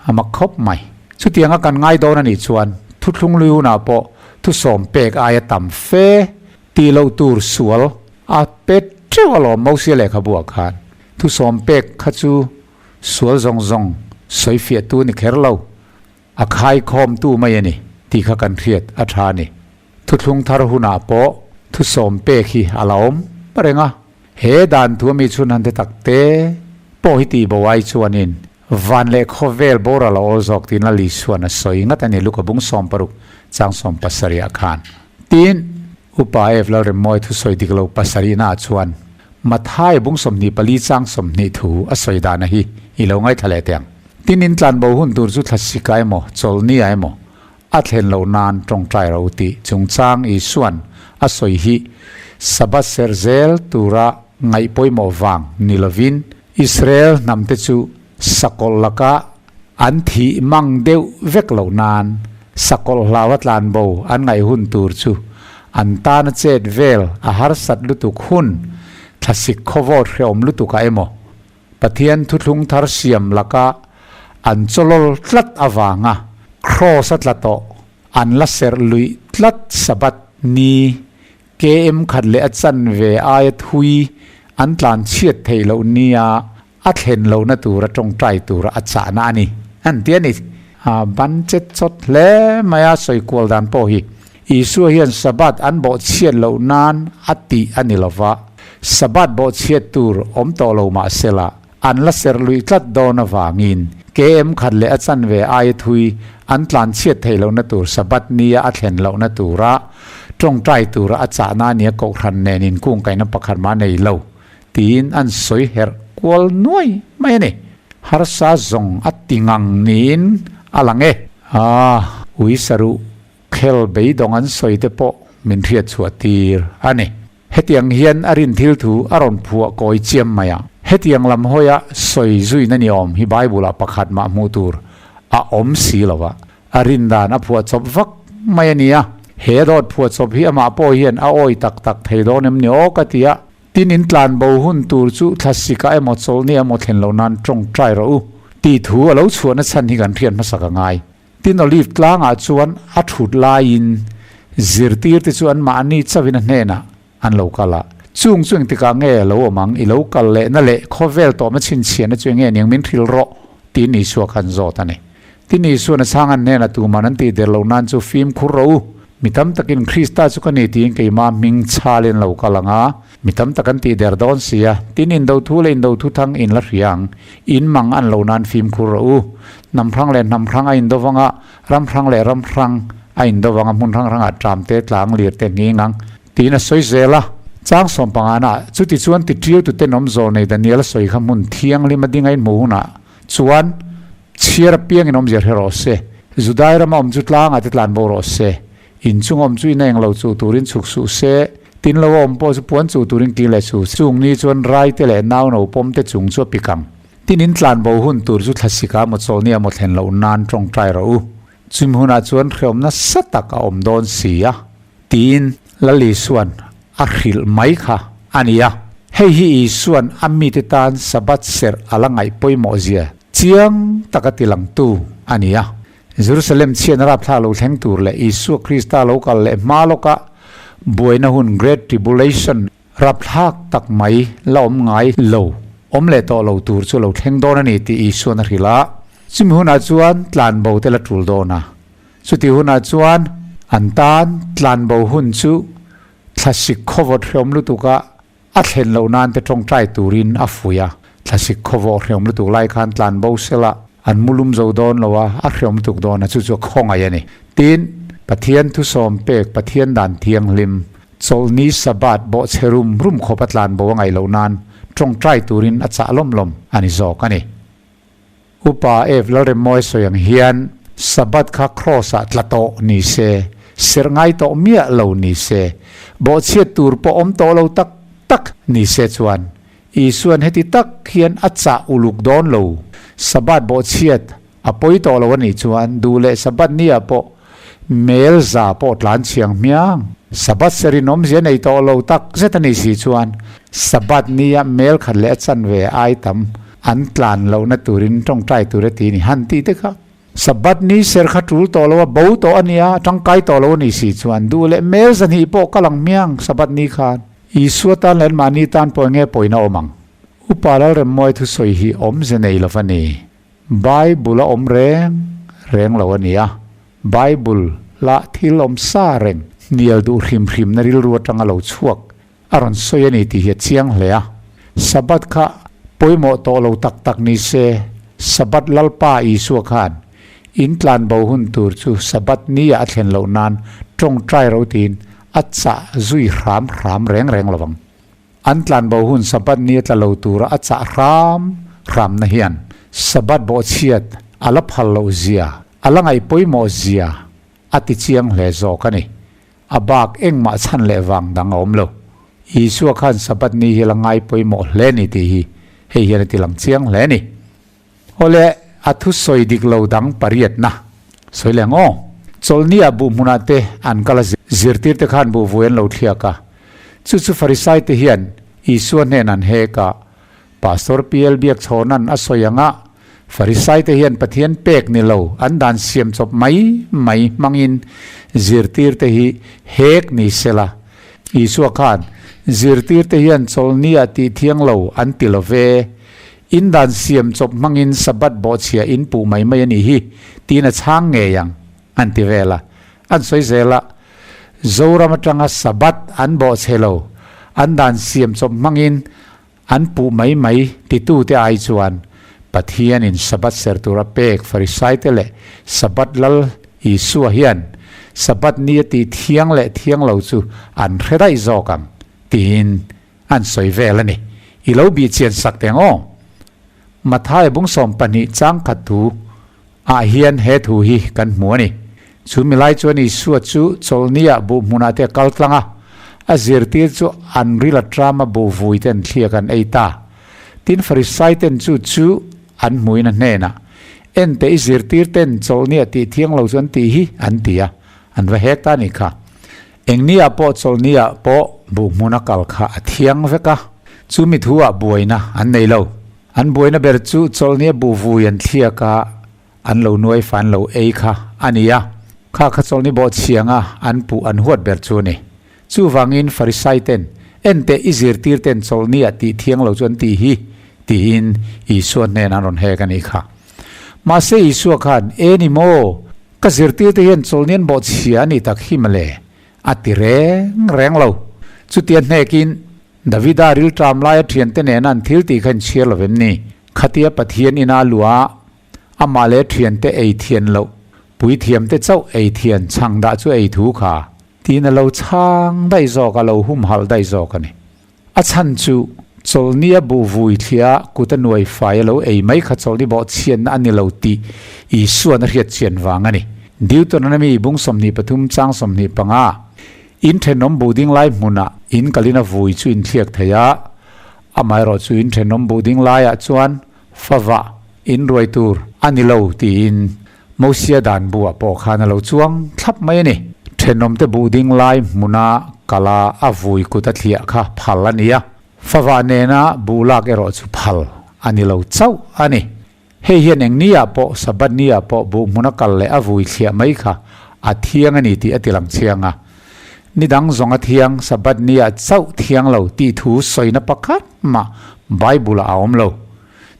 A mak khawp mai. Chutianga kan ngai dawn a nih chuan thuthlung lui hunah pawh thusawm pek aia tam fe tih loh tur sual a pet teuh alawm Mosia lehkhabuah khan. Thusawm pek kha chu sual zawng zawng sawi fiahtu ni kher lo, a khaikhawmtu mai a ni tih kha kan hriat a tha a ni. Thuthlung thar hunah pawh thusawm pek hi a la awm reng a, he dan thu ami chhun han te tak te pawh hi tih bo ai chuanin van leh khawvel boral a awl zawk tiin Lal Isuan a sawi ngat a ni Luka bung 60 chang 70 ah khan. Tin, Upa Ev Lalremmawi thusawi dik lo pasarihna ah chuan. Matthai bung 24 chang 20 thu a sawi dana hi i lo ngaithla leh teh ang. Tin in tlanbo hun tur chu thlasika emaw, chawlhnia emaw a thlen loh nan tawngtai ro tih chungchang Isua'n a sawi hi Sabbath serh zel tura ngaih pawimawh vang ni lovin Israel hnamte chu sakawlh laka an thih mang deuh vek loh nan sakawlh hlaua tlanbo an ngaih hun tur chu an tana chet vel a harsat lutuk hun thlasik khawvawt hrehawm lutukah emaw Pathian thuthlung thar siam laka an chawlawl tlat avanga Kraws a tla tawh an la serh luih tlat Sabbath ni KM khat leh a chanve aia thui an tlan chhiat theih loh nia a thlen lohna tura tawngtai tura a chahna a ni an ti a ni. A ban chet chawt hle mai a sawi kual dan pawh hi Isua hian Sabbath an bawhchhiat loh nan a tih a ni lova, Sabbath bawhchhiat tur awm tawh lo mah sela, an la serh luih tlat dawn avangin KM khat leh a chanve aia thui an tlanchhiat theih lohna tur Sabbath nia a thlen lohna tura tawngtai tura a chahna nia kohhran nen inkungkaihna pakhat mah nei lo tiin an sawi herh kual nuai mai a ni. Harsa zawng a ti ngang niin a lang e. A, ui saruh Khel beidawng an sawi te pawh min hriat chhuah tir a ni. Hetiang hian a rin thil thu a rawn phuah kawi chiam mai a. Hetiang lam hawia sawi zuina ni awm hi Bible-ah pakhat mah hmuh tur a awm si lo va. A rin dan a phuah chawp vak mai a ni a. He dawt phuah chawp hi amah pawh hian a awi tak tak thei dawn em ni aw ka ti a. Tin in tlan bo hun tur chu thlasika emaw chawlhni emaw thlen loh nan tawngtai rawh u tih thu a lo chhuahna chhan hi kan hriat hmasak a ngai. Tin Olive tlangah chuan a thut laiin zirtirte chu anmahni chauhin a hnenah an lo kal a. Chung chu engtikah nge a lo awm ang? I lo kal lehna leh khawvel tawhna chhinchhiahna chu enge niang min hrilh rawh? tiin Isua kha an zawt a ni. Tin Isua'n a chhang an hnenah tuman an tih der loh nan chu fimkhur rawh u. Mi tam takin Krista chu ka ni tiin keimah hming chhalin lo kal ang a, mi tam tak an tih der dawn si a. Tin indo thu leh indo thu thang in la hria ang. In mang an lo nan fimkhur rawh u. Hnam hrang leh hnam hrang a indo vang a, ram hrang leh ram hrang a indo vang a, hmun hrang hrangah ṭam te, tlang lir te nghing ang. Tiin a sawi zel a. Chang sawmpangana, chuti chuan ti ṭiau tu tenawm zawl nei Daniel a sawi kha hmun thianghlim a ding a inhmuh hunah chuan chhiar apiangin awmzia hre rawh se. Judai rama awm chu tlangah te tlan bo rawh se. Inchung awm chu in a englo chuh turin chhuk suh se. Tin lo a awm pawh chu puan chuh turin kir leh suh se. Chung ni chuan raite leh nau no pawm te chung chu a pik ang. Tin in tlan bo hun tur chu thlasika maw chawlhnia maw thlen loh nan tawngtai rawh u. Chumi hunah chuan hreawm nasa tak a awm dawn si a, tiin Lal Isua'n a hrilh mai kha a ni a. Hei hi Isua'n a mite tan Sabbath serh a la ngaih pawimawh zia chiang taka tilangtu a ni a. Jerusalem chhiatna rapthlak lo thleng tur leh Isua Krista lo kal leh hma lawka buaina hun Great Tribulation rapthlak tak mai la awm ngai lo, awm leh tawh lo tur chu lo thleng dawn a ni tih Isua'n a hrilh a. Chumi hunah chuan tlanbo te la tul dawn a. Chuti hunah chuan an tan tlanbo hun chu thlasik khawvawt hreawm lutuka a thlen loh nan te tawngtai turin a fuih a. Thlasik khawvawh hreawm lutuk lai khan tlanbo sela an mu lum zo dawn lo a, a hreawm lutuk dawn a, chu chu a khawngaih a ni. Tin, Pathian thusawm pek Pathian dan thianghlim, chawlhni Sabbath bawhchhe rum rum khawp a tlanbo a ngaih loh nan tawngtai turin a chah lawm lawm a ni zawk a ni. Upa Ev Lalremmawi sawi ang hian Sabbath kha Kraws-ah tla tawh ni se, serh ngai tawh miah lo ni se, bawhchhiat tur pawh awm tawh lo tak tak ni se chuan Isua'n heti tak hian a chah uluk dawn lo. Sabbath bawhchhiat a pawi tawh lo a nih chuan duh leh Sabbath ni-ah pawh mel za pawh tlan chhiang hmiang. Sabbath serin awmzia nei tawh lo tak zet a nih si chuan Sabbath ni-ah mel khat leh a chanve ai tam an tlan lohna turin tawngtai tur a ti ni. Han tih te kha Sabbath ni ser kha tul tawh lo a, bo tawh a nia, tangkai tawh lo a nih si chuan duh leh mel zahnih pawh kal ang hmiang Sabbath ni khan. Isua tan leh anmahni tan pawh enge pawina awm ang? Upa Lalremmawi thusawi hi awmze nei lo va ni. Bible a awm reng reng lo a ni a, Bible lah thil awm sa reng hnial duh hrim hrimna rilru atanga lo chhuak a rawn sawi a ni tih hi a chiang hle a. Sabbath kha pawimawh tawh lo tak tak ni se, Sabbath Lalpa Isua khan in tlanbo hun tur chu Sabbath nia a thlen loh nan tawngtai ro tiin a chah zui hram hram reng reng lo ang. An tlanbo hun Sabbath ni a tla lo tura a chah hram hramna hian Sabbath bawhchhiat a la phal loh zia, a la ngaih pawimawh zia a ti chiang hle zawk a ni. A bak engmah chhan leh vang dang a awm lo. Isua khan Sabbath ni hi a la ngai pawimawh hle ni tih hi hei hian a ti lang chiang hle a ni. Awle, a thusawi dik lo dang pariatna sawi leh ang aw. Chawlhnia buh hmunah te an kal a, zirtirte khan buh vui an lo thliak a. Chu chu Farisai te hian Isua hnen an hek a, Pastor PL Biakchhawna'n a sawi ang a, Farisai te hian Pathian pek ni lo an dan siam chawp mai mai hmangin zirtirte hi hek ni sela. Isua khan zirtirte hian chawlhnia tih thiang lo an ti lo ve. In dan siam chawp hmangin Sabbath bawhchhia in puh mai mai a nih hi, tiin a chhang ngei ang, an ti vel a. An sawi zel a, Zoram atanga Sabbath an bawhchhe lo, an dan siam chawp hmangin an puh mai mai titute ai chuan Pathianin Sabbath ser tura pek Farisaite leh Sabbath Lal Isua hian Sabbath ni a tih thiang leh thiang lo chu an hre daih zawk ang, tiin An sawi vel a ni. I lo bih chian sak teng aw. Matthai bung 12 chang khat thu ah hian he thu hi kan hmu a ni. Chu milai chuan Isua chu chawlhnia buh hmunah te a kal tlang a, a zirtir chu an ril aṭama buh vui ten thliak an ei ta. Tin Farisai ten chu chu an hmuin a hnenah, Enteh i zirtir ten chawlhnia tih thiang lo chu an tih hi, an ti a, an va hek ta a nih kha. Engniah pawh chawlhniah pawh buh hmuna kal kha a thiang vek a, chu mi thu ah buaina an nei lo. An buaina ber chu chawlhnia buh vui an thliak a, an lo nuai fan lo ei kha a ni a. Kha kha chawlhni bawh chhianga an puh an huat ber chu a ni. Chuvangin Farisai ten, Enteh i zirtir ten chawlhniah tih thiang lo chu an tih hi, tiin Isua hnenah an rawn hek a nih kha. Mahse Isua khan, E ni maw? Ka zirtirte hian chawlhnian bawh chhia a nih tak hi mawle, a ti reng reng lo. Chutia hnekin Davida rilṭam laia ṭhiante nena an thil tih kha inchhiar lo vem ni? Khatia Pathian ina luah amah leh ṭhiante ei thian loh, puithiamte chauh ei thian chhang dah chu ei thu kha tiin a lo chhang daih zawk, a lo humhalh daih zawk a ni. A chhan chu chawlhnia buh vui thliah kut a nuai fai a lo ei mai kha chawlhni bawh chhiatna a ni lo tih Isua'n a hriat chian vang a ni. Deuteronomy bung 23 chang 25, In thenawm buh ding lai hmunah in kalin a vui chu in thliak thei a, amaherawh chu in thenawm buh ding laiah chuan favah in ruai tur a ni lo tiin Mosia dan buah pawh khan a lo chuang thlap mai a ni. Thenawmte buh ding lai hmuna kala a vui kut a thliah kha phal a ni a, favah nena buh lak erawh chu phal a ni lo chauh a ni. Hei hian eng niah pawh Sabbath niah pawh buh hmuna kal leh a vui thliah mai kha a thiang a ni tih a ti lang chiang a. Ni dang zawng a thiang Sabbath niah chauh thiang lo tih thu sawina pakhat mah Bible-ah a awm lo.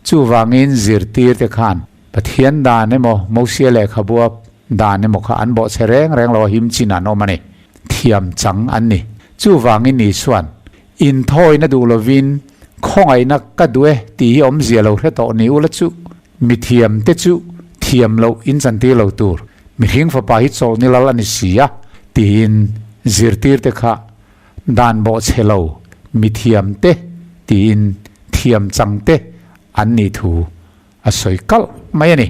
Chuvangin zirtirte khan Pathian dan emaw, Mosia lehkhabua dan emaw kha an bawhchhe reng reng lo a him chin an awm a ni. Thiam chang an ni. Chuvangin Isua'n, Inthawina duh lovin khawngaihna ka duh e tih hi awmzia lo hre tawh ni ula chu, mi thiamte chu thiam loh in chantir lo tur, mihring fapa hi chawlhni lal a ni si a, tiin zirtirte kha dan bawhchhe lo mi thiamte tiin thiam changte an nih thu A sawi kalh mai a ni.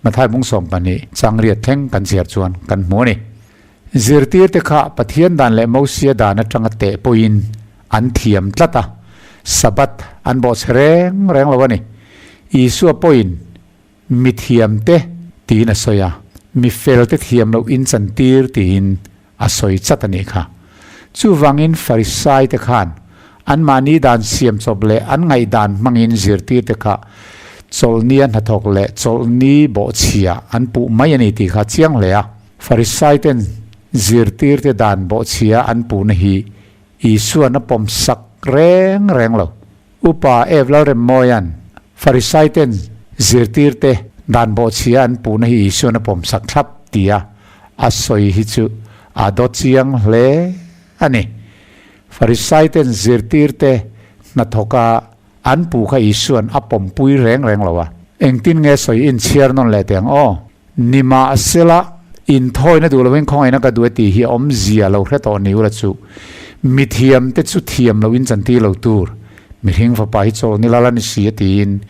Mathai bung 12 chang riat thleng kan chhiar chuan kan hmu a ni. Zirtirte kha Pathian dan leh Mosia dan atanga teh pawhin an thiam tlat a, Sabbath an bawhchhe reng reng lo a ni. Isua pawhin mi thiamte tiin a sawi a, mi felte thiam loh in chantir tiin a sawi chat a nih kha. Chuvangin Farisaite khan anmahni dan siam chawp leh an ngaihdan hmangin zirtirte kha chawlhnia hnathawk leh chawlhni bawhchhia an puh mai a ni tih kha chiang hle a. Farisaiten zirtirte dan bawhchhia an puhna hi Isua'n a pawm sak reng reng lo. Upa Ev Lalremmawia'n Farisaiten zirtirte dan bawhchhia an puhna hi Isua'n a pawmsak thlap tia a sawi hi chu a daw chiang hle a ni. Farisaiten zirtirte hnathawka an puh kha Isua'n a pawmpui reng reng lo a. Engtin nge sawi inchhiar nawn leh teh ang aw? Nimahsela, inthawina duh lovin khawngaihna ka duh e tih hi awmzia lo hre tawh ni ula chu. Mithiam te chu thiam lo in chantir lo tur, mihring fapa hi chawl ni lal a ni si a tiin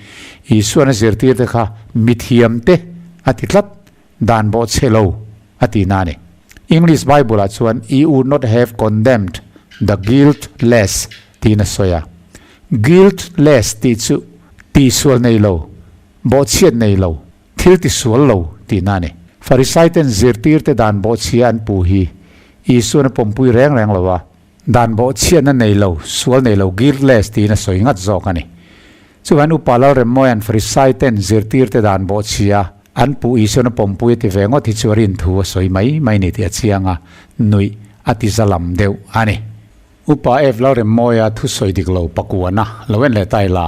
Isuan a zirtir te kha mithiam te a ti tlat, dan bawh chhe lo a ti na a ni. English Bible ah chuan Ye would not have condemned the guiltless tiin a sawi a. Guiltless tih chu tihsual nei lo, bawhchhiat nei lo, Thil ti sual lo tihna a ni. Farisaiten zirtirte dan bawhchhia an puh hi Isuan a pawmpui reng reng lo a, dan bawhchhiatna nei lo, sual nei lo, guiltless, tiin a sawi ngat zawk a ni. Chuvain Upa Lalremmawia'n Farisaiten zirtirte dan bawhchhia an puh Isuan a pawmpui a ti ve ngawt hi chu a rin thu a sawi mai mai ni tih a chiang a, nuih a ti za lam deuh a ni. Upa F. Lalremmawia thusawi dik lo pakuana lo en leh ta ila.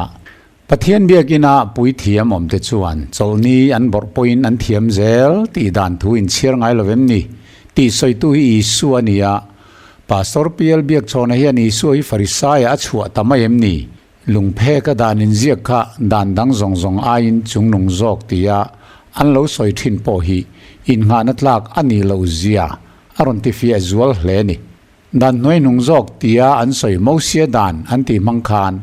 Pathian biakina puithiam awmte chuan chawlhni an bawrh pawhin an thiam zel tih dan thu inchhiar ngai lo vem ni? Tih sawitu hi Isua a ni a. Pastor PL Biakchhawna hian Isua hi Farisaia a chhuah ta mai em ni? Lungpheka dan inziak kha dan dang zawng zawng aiin chungnung zawk tia an lo sawi thin pawh hi innghahna tlak a nih loh zia a rawn tifiah zual hle a ni. Dan hnuai nung zawk tia an sawi Mosia dan an tih hmang khan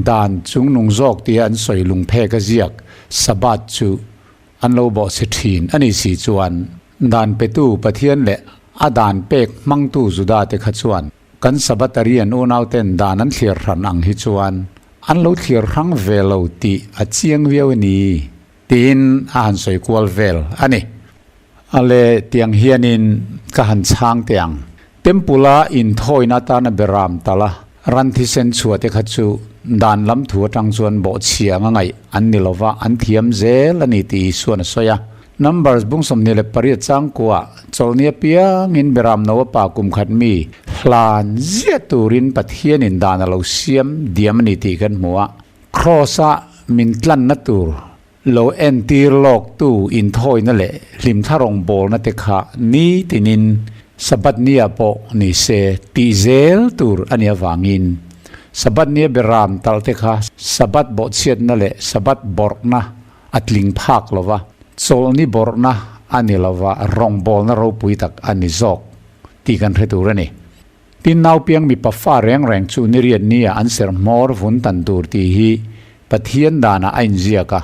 dan chung nung zawk tia an sawi lungphek a ziak Sabbath chu an lo bawh chhe thin a ni si chuan dan petu Pathian leh a dan pek hmangtu Juda te kha chuan kan Sabbatarian unauten dan an thlir hran ang hi chuan an lo thlir hrang ve lo tih a chiang viau a ni tiin a han sawi kual vel a ni. A le tiang hianin ka han chhang teh ang. Temple-a inthawina atana beram tala ran thisen chhuah te kha chu dan lam thu atang chuan bawhchhia anga ngaih an ni lova, an thiam zel a ni tih Isuan a sawi a. Numbers bung 28 changkuah chawlhni apiangin beram no a pa kum khat mi hlan ziah turin Pathianin dan a lo siam diam a ni tih kan hmu a. Kraws-a min tlanna tur Lo entir lawktu inthawina leh hlimthla rawngbawlna te kha nitinin Sabbath nia pawh ni se tih zel tur a nih avangin Sabbath nia beram talh te kha Sabbath bawhchhiatna leh Sabbath bawrhna a tling phak lo va, chawlhni bawrhna a ni lo va, rawngbawlna ropui tak a ni zawk tih kan hre tur a ni. Tin, naupiang mipa fa reng reng chu niriat nia an serh hmawr vun tan tur tih hi Pathian danah a inziak a.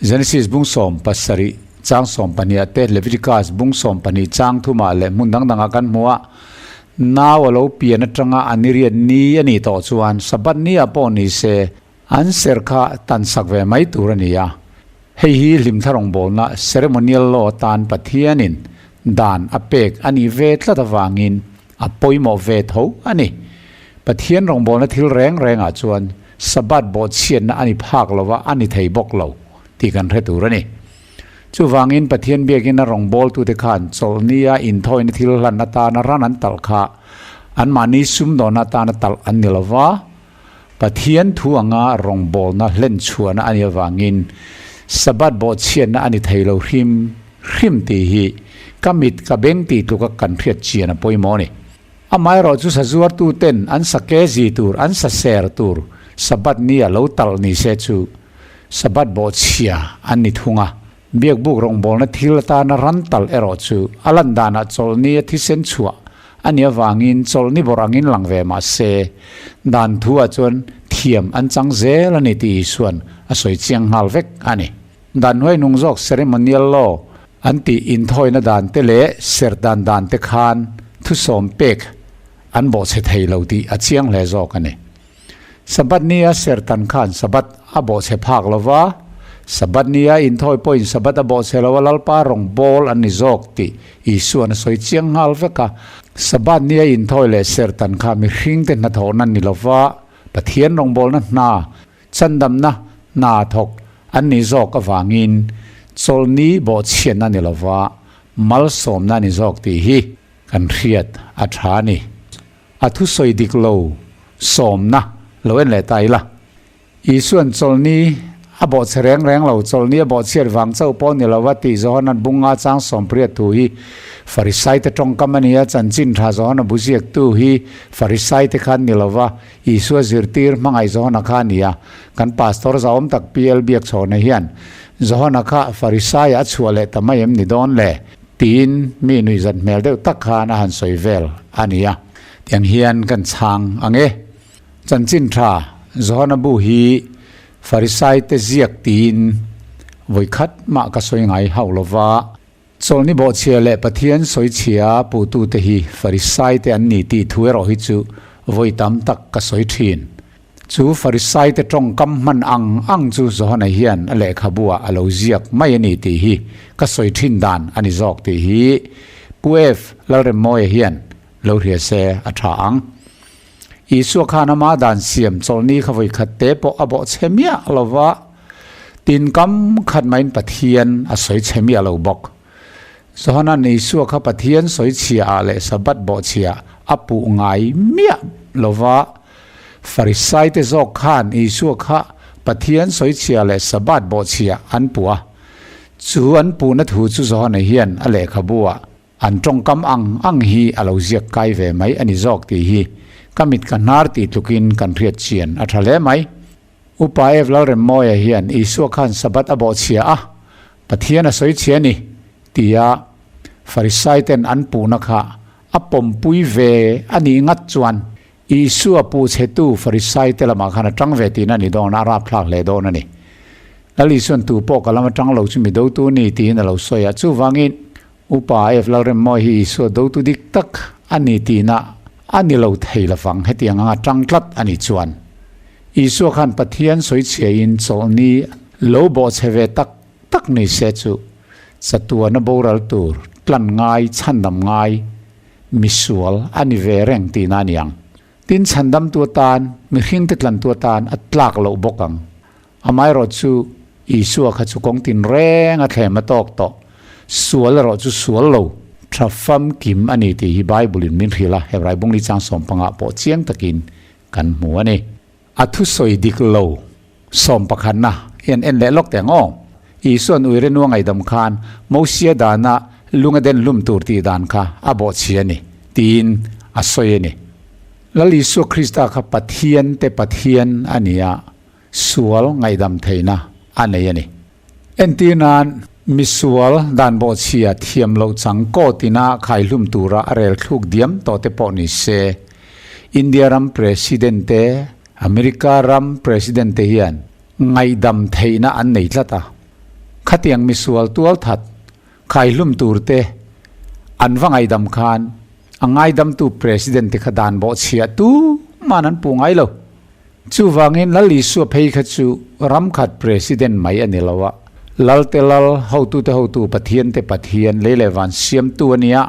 Genesis bung 17 chang 12 ah te, Leviticus bung 12 chang thumah leh hmun dang dangah kan hmu a. Nau a lo pian atanga a niriat ni a nih tawh chuan Sabbath ni-ah pawh ni se an serh kha tan sak ve mai tur a ni a. Hei hi hlimthla rawngbawlna ceremonial law atan Pathianin dan a pek a nih ve tlat avangin A pawimawh ve tho a ni. Pathian rawngbawlna thil reng rengah chuan Sabbath bawhchhiatna a ni phak lo va, a ni thei bawk lo tih kan hre tur a ni. Chuvangin Pathian biakina rawngbawltute khan chawlhnia inthawina thil hlan atana ran an talh kha anmahni sumdawnna atana talh an ni lo va, Pathian thu anga rawngbawlna hlenchhuahna a nih avangin Sabbath bawhchhiatna a ni thei lo hrim hrim tih hi ka mit ka beng tih tluka kan hriat chian a pawimawh a ni. Amaherawh chu sazuartuten an sa ke zi tur, an sa ser tur Sabbath nia lo talh ni se chu Sabbath bawhchhia an ni thung a. Biakbuk rawngbawlna thil atana ran talh erawh chu a lan danah chawlhni a thisen chhuah a nih avangin chawlhni bawrh angin lang ve mah se, dan thu-ah chuan thiam an chang zel a ni tih Isua'n a sawi chiang nghal vek a ni. Dan hnuai nung zawk ceremonial law an tih inthawina dan te leh serh dan dan te khan thusawm pek an bawhchhe thei lo tih a chiang hle zawk a ni. Sabbath nia sertan khan Sabbath a bawhchhe phak lo va, Sabbath nia inthawi pawhin Sabbath a bawhchhe lo a, Lalpa rawng bawl an ni zawk tih Isua'n a sawi chiang nghal vek a. Sabbath nia inthawi leh sertan kha mihringte hnathawhna ni lo va, Pathian rawngbawlna hna, chandamna hna thawk an ni zawk avangin chawlhni bawhchhiatna ni lo va, malsawmna a ni zawk tih hi kan hriat a tha a ni. A thusawi dik lo sawmna lo en leh ta ila. Isua'n chawlhni a bawhchhe reng reng lo, chawlhni a bawhchhiat vang chauh pawh ni lova tih Johana'n bunga chang sawmpriat thu hi Farisaite tawngkam a ni a, chanchin tha Johana bu ziaktu hi Farisaite khan ni lova Isua zirtir hmangaih Johana kha a ni a. Kan pastor zahawm tak PL Biakchhawna hian Johana kha Farisaia a chhuah leh ta mai em ni dawn le? Tiin mi nuihzat hmel deuh tak khan a han sawi vel a ni a. Tiang hian kan chhang ang e. Chanchin tha Johana bu hi Farisai te ziak tiin vawikhat mah ka sawi ngai hauh lo va. Chawlhni bawhchhia leh Pathian sawichhia puhtute hi Farisai te an ni tih thu erawh hi chu vawi tam tak ka sawi thin. Chu Farisai te tawngkam hman ang ang chu Johana hian a lehkhabu ah a lo ziak mai a ni tih hi ka sawi thin dan a ni zawk tih hi Pu F. Lalremmawia hian lo hria se a tha ang. Isua khan ama dan siam chawlhni kha vawi khat te pawh a bawh chhe miah lo va, tin kam khat maiin Pathian a sawi chhe miah lo bawk. Johana'n Isua kha Pathian sawi chhia ah leh Sabbath bawh chhia a puh ngai miah lo va, Farisai te zawk khan Isua kha Pathian sawi chhia leh Sabbath bawh chhia an puh a. Chu an puhna thu chu Johana hian a lehkhabu ah An tawngkam ang ang hi a lo ziak kai ve mai a ni zawk tih hi ka mit ka hnar tih tlukin kan hriat chian a tha hle mai. Upa Ev Lalremmawia hian Isua khan Sabbath a bawhchhia a, Pathian a sawi chhia a ni tia Farisai ten an puhna kha a pawmpui ve a nih ngat chuan Isua puhchhetu Farisai te lamah khan a tang ve tihna a ni dawn a, a rapthlak hle dawn a ni. Lal Isuan tu pawh ka lam atang lo chu mi dotu ni tiin a lo sawi a, chuvangin Upa F. Lalremmawi hi Isua dotu dik tak a ni tihna a ni lo thei lovang, hetiang anga tang tlat a nih chuan Isua khan Pathian sawichhiain chawlhni lo bawhchhe ve tak tak ni se chu chatuana boral tur tlan ngai chhandam ngai misual a ni ve reng tihna a ni ang. Tin chhandamtu atan mihringte tlantu atan a tlak loh bawk ang. Amaherawh chu Isua kha chu kawng tin reng a thlem a tawk tawh. Sual erawh chu sual lo, tha famkim a ni tih hi Bible in min hrilh a, Hebrai bungli chang 15 pawh chiang takin kan hmu a ni. A thusawi dik lo 11 na hian en leh lawk teh ang aw. Isua'n uire nu a ngaihdam khan Mosia dana lung a den hlum tur tih dan kha a bawhchhi a ni tiin a sawi a ni. Lal Isua Krista kha Pathian te Pathian a ni a, sual ngaihdam theihna a nei a ni. Entir nan, misual dan bawhchhia thiam loh chang court ina khaihlum tura a rel thluk diam tawh te pawh ni se, India ram President te, America ram President te hian ngaihdam theihna an nei tlat a. Khatiang misual tualthat khaihlum tur te an va ngaihdam khan a ngaidamtu President te kha dan bawhchhia tu man an puh ngai lo. Chuvangin Lal Isua phei kha chu ram khat President mai a ni lo a, Lal te Lal, hotu te hotu, Pathian te Pathian, lei leh van siamtu a nia,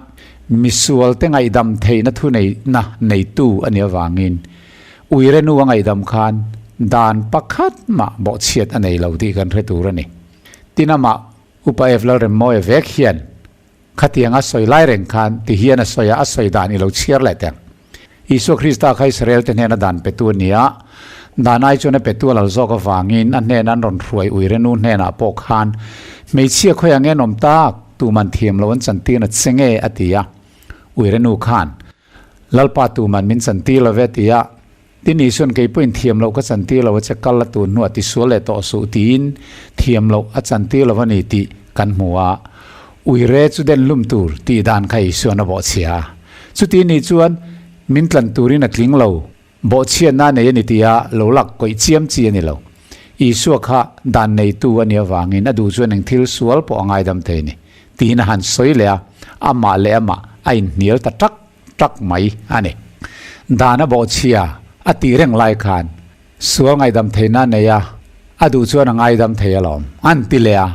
misual te ngaihdam theihna thuneihna neitu a nih avangin uire nu a ngaihdam khan dan pakhat mah bawhchhiat a nei lo tih kan hre tur a ni. Tin amah Upa F. Lalremmawia vek hian Khatiang a sawi lai reng khan ti hian a sawi a, a sawi dan i lo chhiar leh teng. Isua Krista kha Israel te hnena dan petu a ni a, dan ai chuan a petu a lal zawk avangin a hnena an rawn hruai uirenu hnenah pawh khan hmeichhia khawi ang en awm tak tuman thiam lo an chantir a che nge a ti a, uirenu khan Lalpa tuman min chantir lo ve a ti a, tin Isuan kei pawhin thiam loh ka chantir lo a che kal a tun hnuah tisual leh tawh suh tiin thiam loh a chantir lo a ni tih kan hmu a, uire chu den hlum tur tih dan kha Isuan a bawhchhia a. Chuti nih chuan min tlan turin a tling lo, bawhchhiatna a nei a ni tia lo lak kawih chiam chi a ni lo. Isua kha dan neitu a nih avangin a duh chuan eng thil sual pawh a ngaidam thei a ni tiin a han sawi leh a, amah leh amah a inhnial ta tak tak mai a ni. Dan a bawhchhia a tih reng lai khan sual ngaihdam theihna a nei a, a duh chuan a ngaidam thei alawm an ti leh a,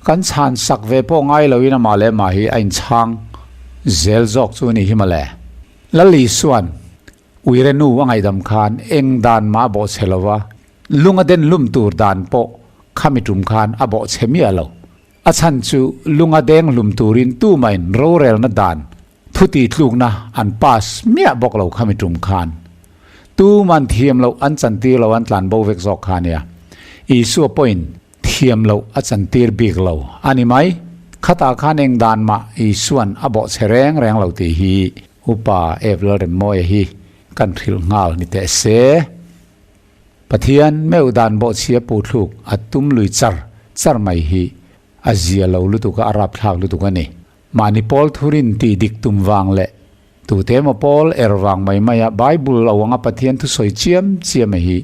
kan chhan sak ve pawh ngai loin amah leh amah hi a inchhang zel zawk chu a nih hi mawle. Lal Isua'n uire nu a ngaihdam khan eng dan mah a bawhchhe lo va, lung a den hlum tur dan pawh khami tum khan a bawhchhe miah lo. A chhan chu lung a deng hlum turin tumahin rorelna dan Thu tih tlukna an pass miah bawk lo khami tum khan. Tuman thiam loh an chantir lo an tlan bo vek zawk kha ania. Isua pawhin thiam loh a chantir bik lo a ni mai. Khatah khan eng dan mah Isuan a bawhchhe reng reng lo tih hi Upa Ev Lalremmawia hi kan hrilh nghal ni teh se. Pathian meuh dan bawhchhia puhthluk a tum lui char char mai hi a zia lo lutuk a, a rapthlak lutuk a ni. Mahni pawl thurin tih dik tum vang leh. Tute emaw pawl er vang mai mai a Bible lo anga Pathian thusawi chiam chiam a hi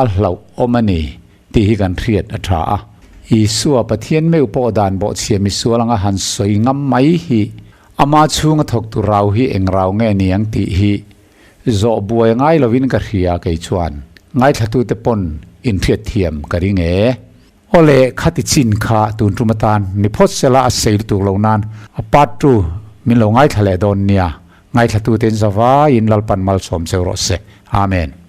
a hlauh awm a ni tih hi kan hriat a tha a. Isua Pathian meuh pawh dan bawhchhia misual anga han sawi ngam mai hi ama chhunga thawktu rau hi eng rau nge ni ang tih hi zawh buai ngai lovin ka hria kei chuan ngaithlatute pawn inhriatthiam ka ring e. Awle, khati chin kha tun tum atan ni phawt sela a sei lutuk lo nan a part tu min lo ngaithla leh dawn nia. Ngaithlatute in zavaiin Lalpan malsawm cheu rawh se. Amen.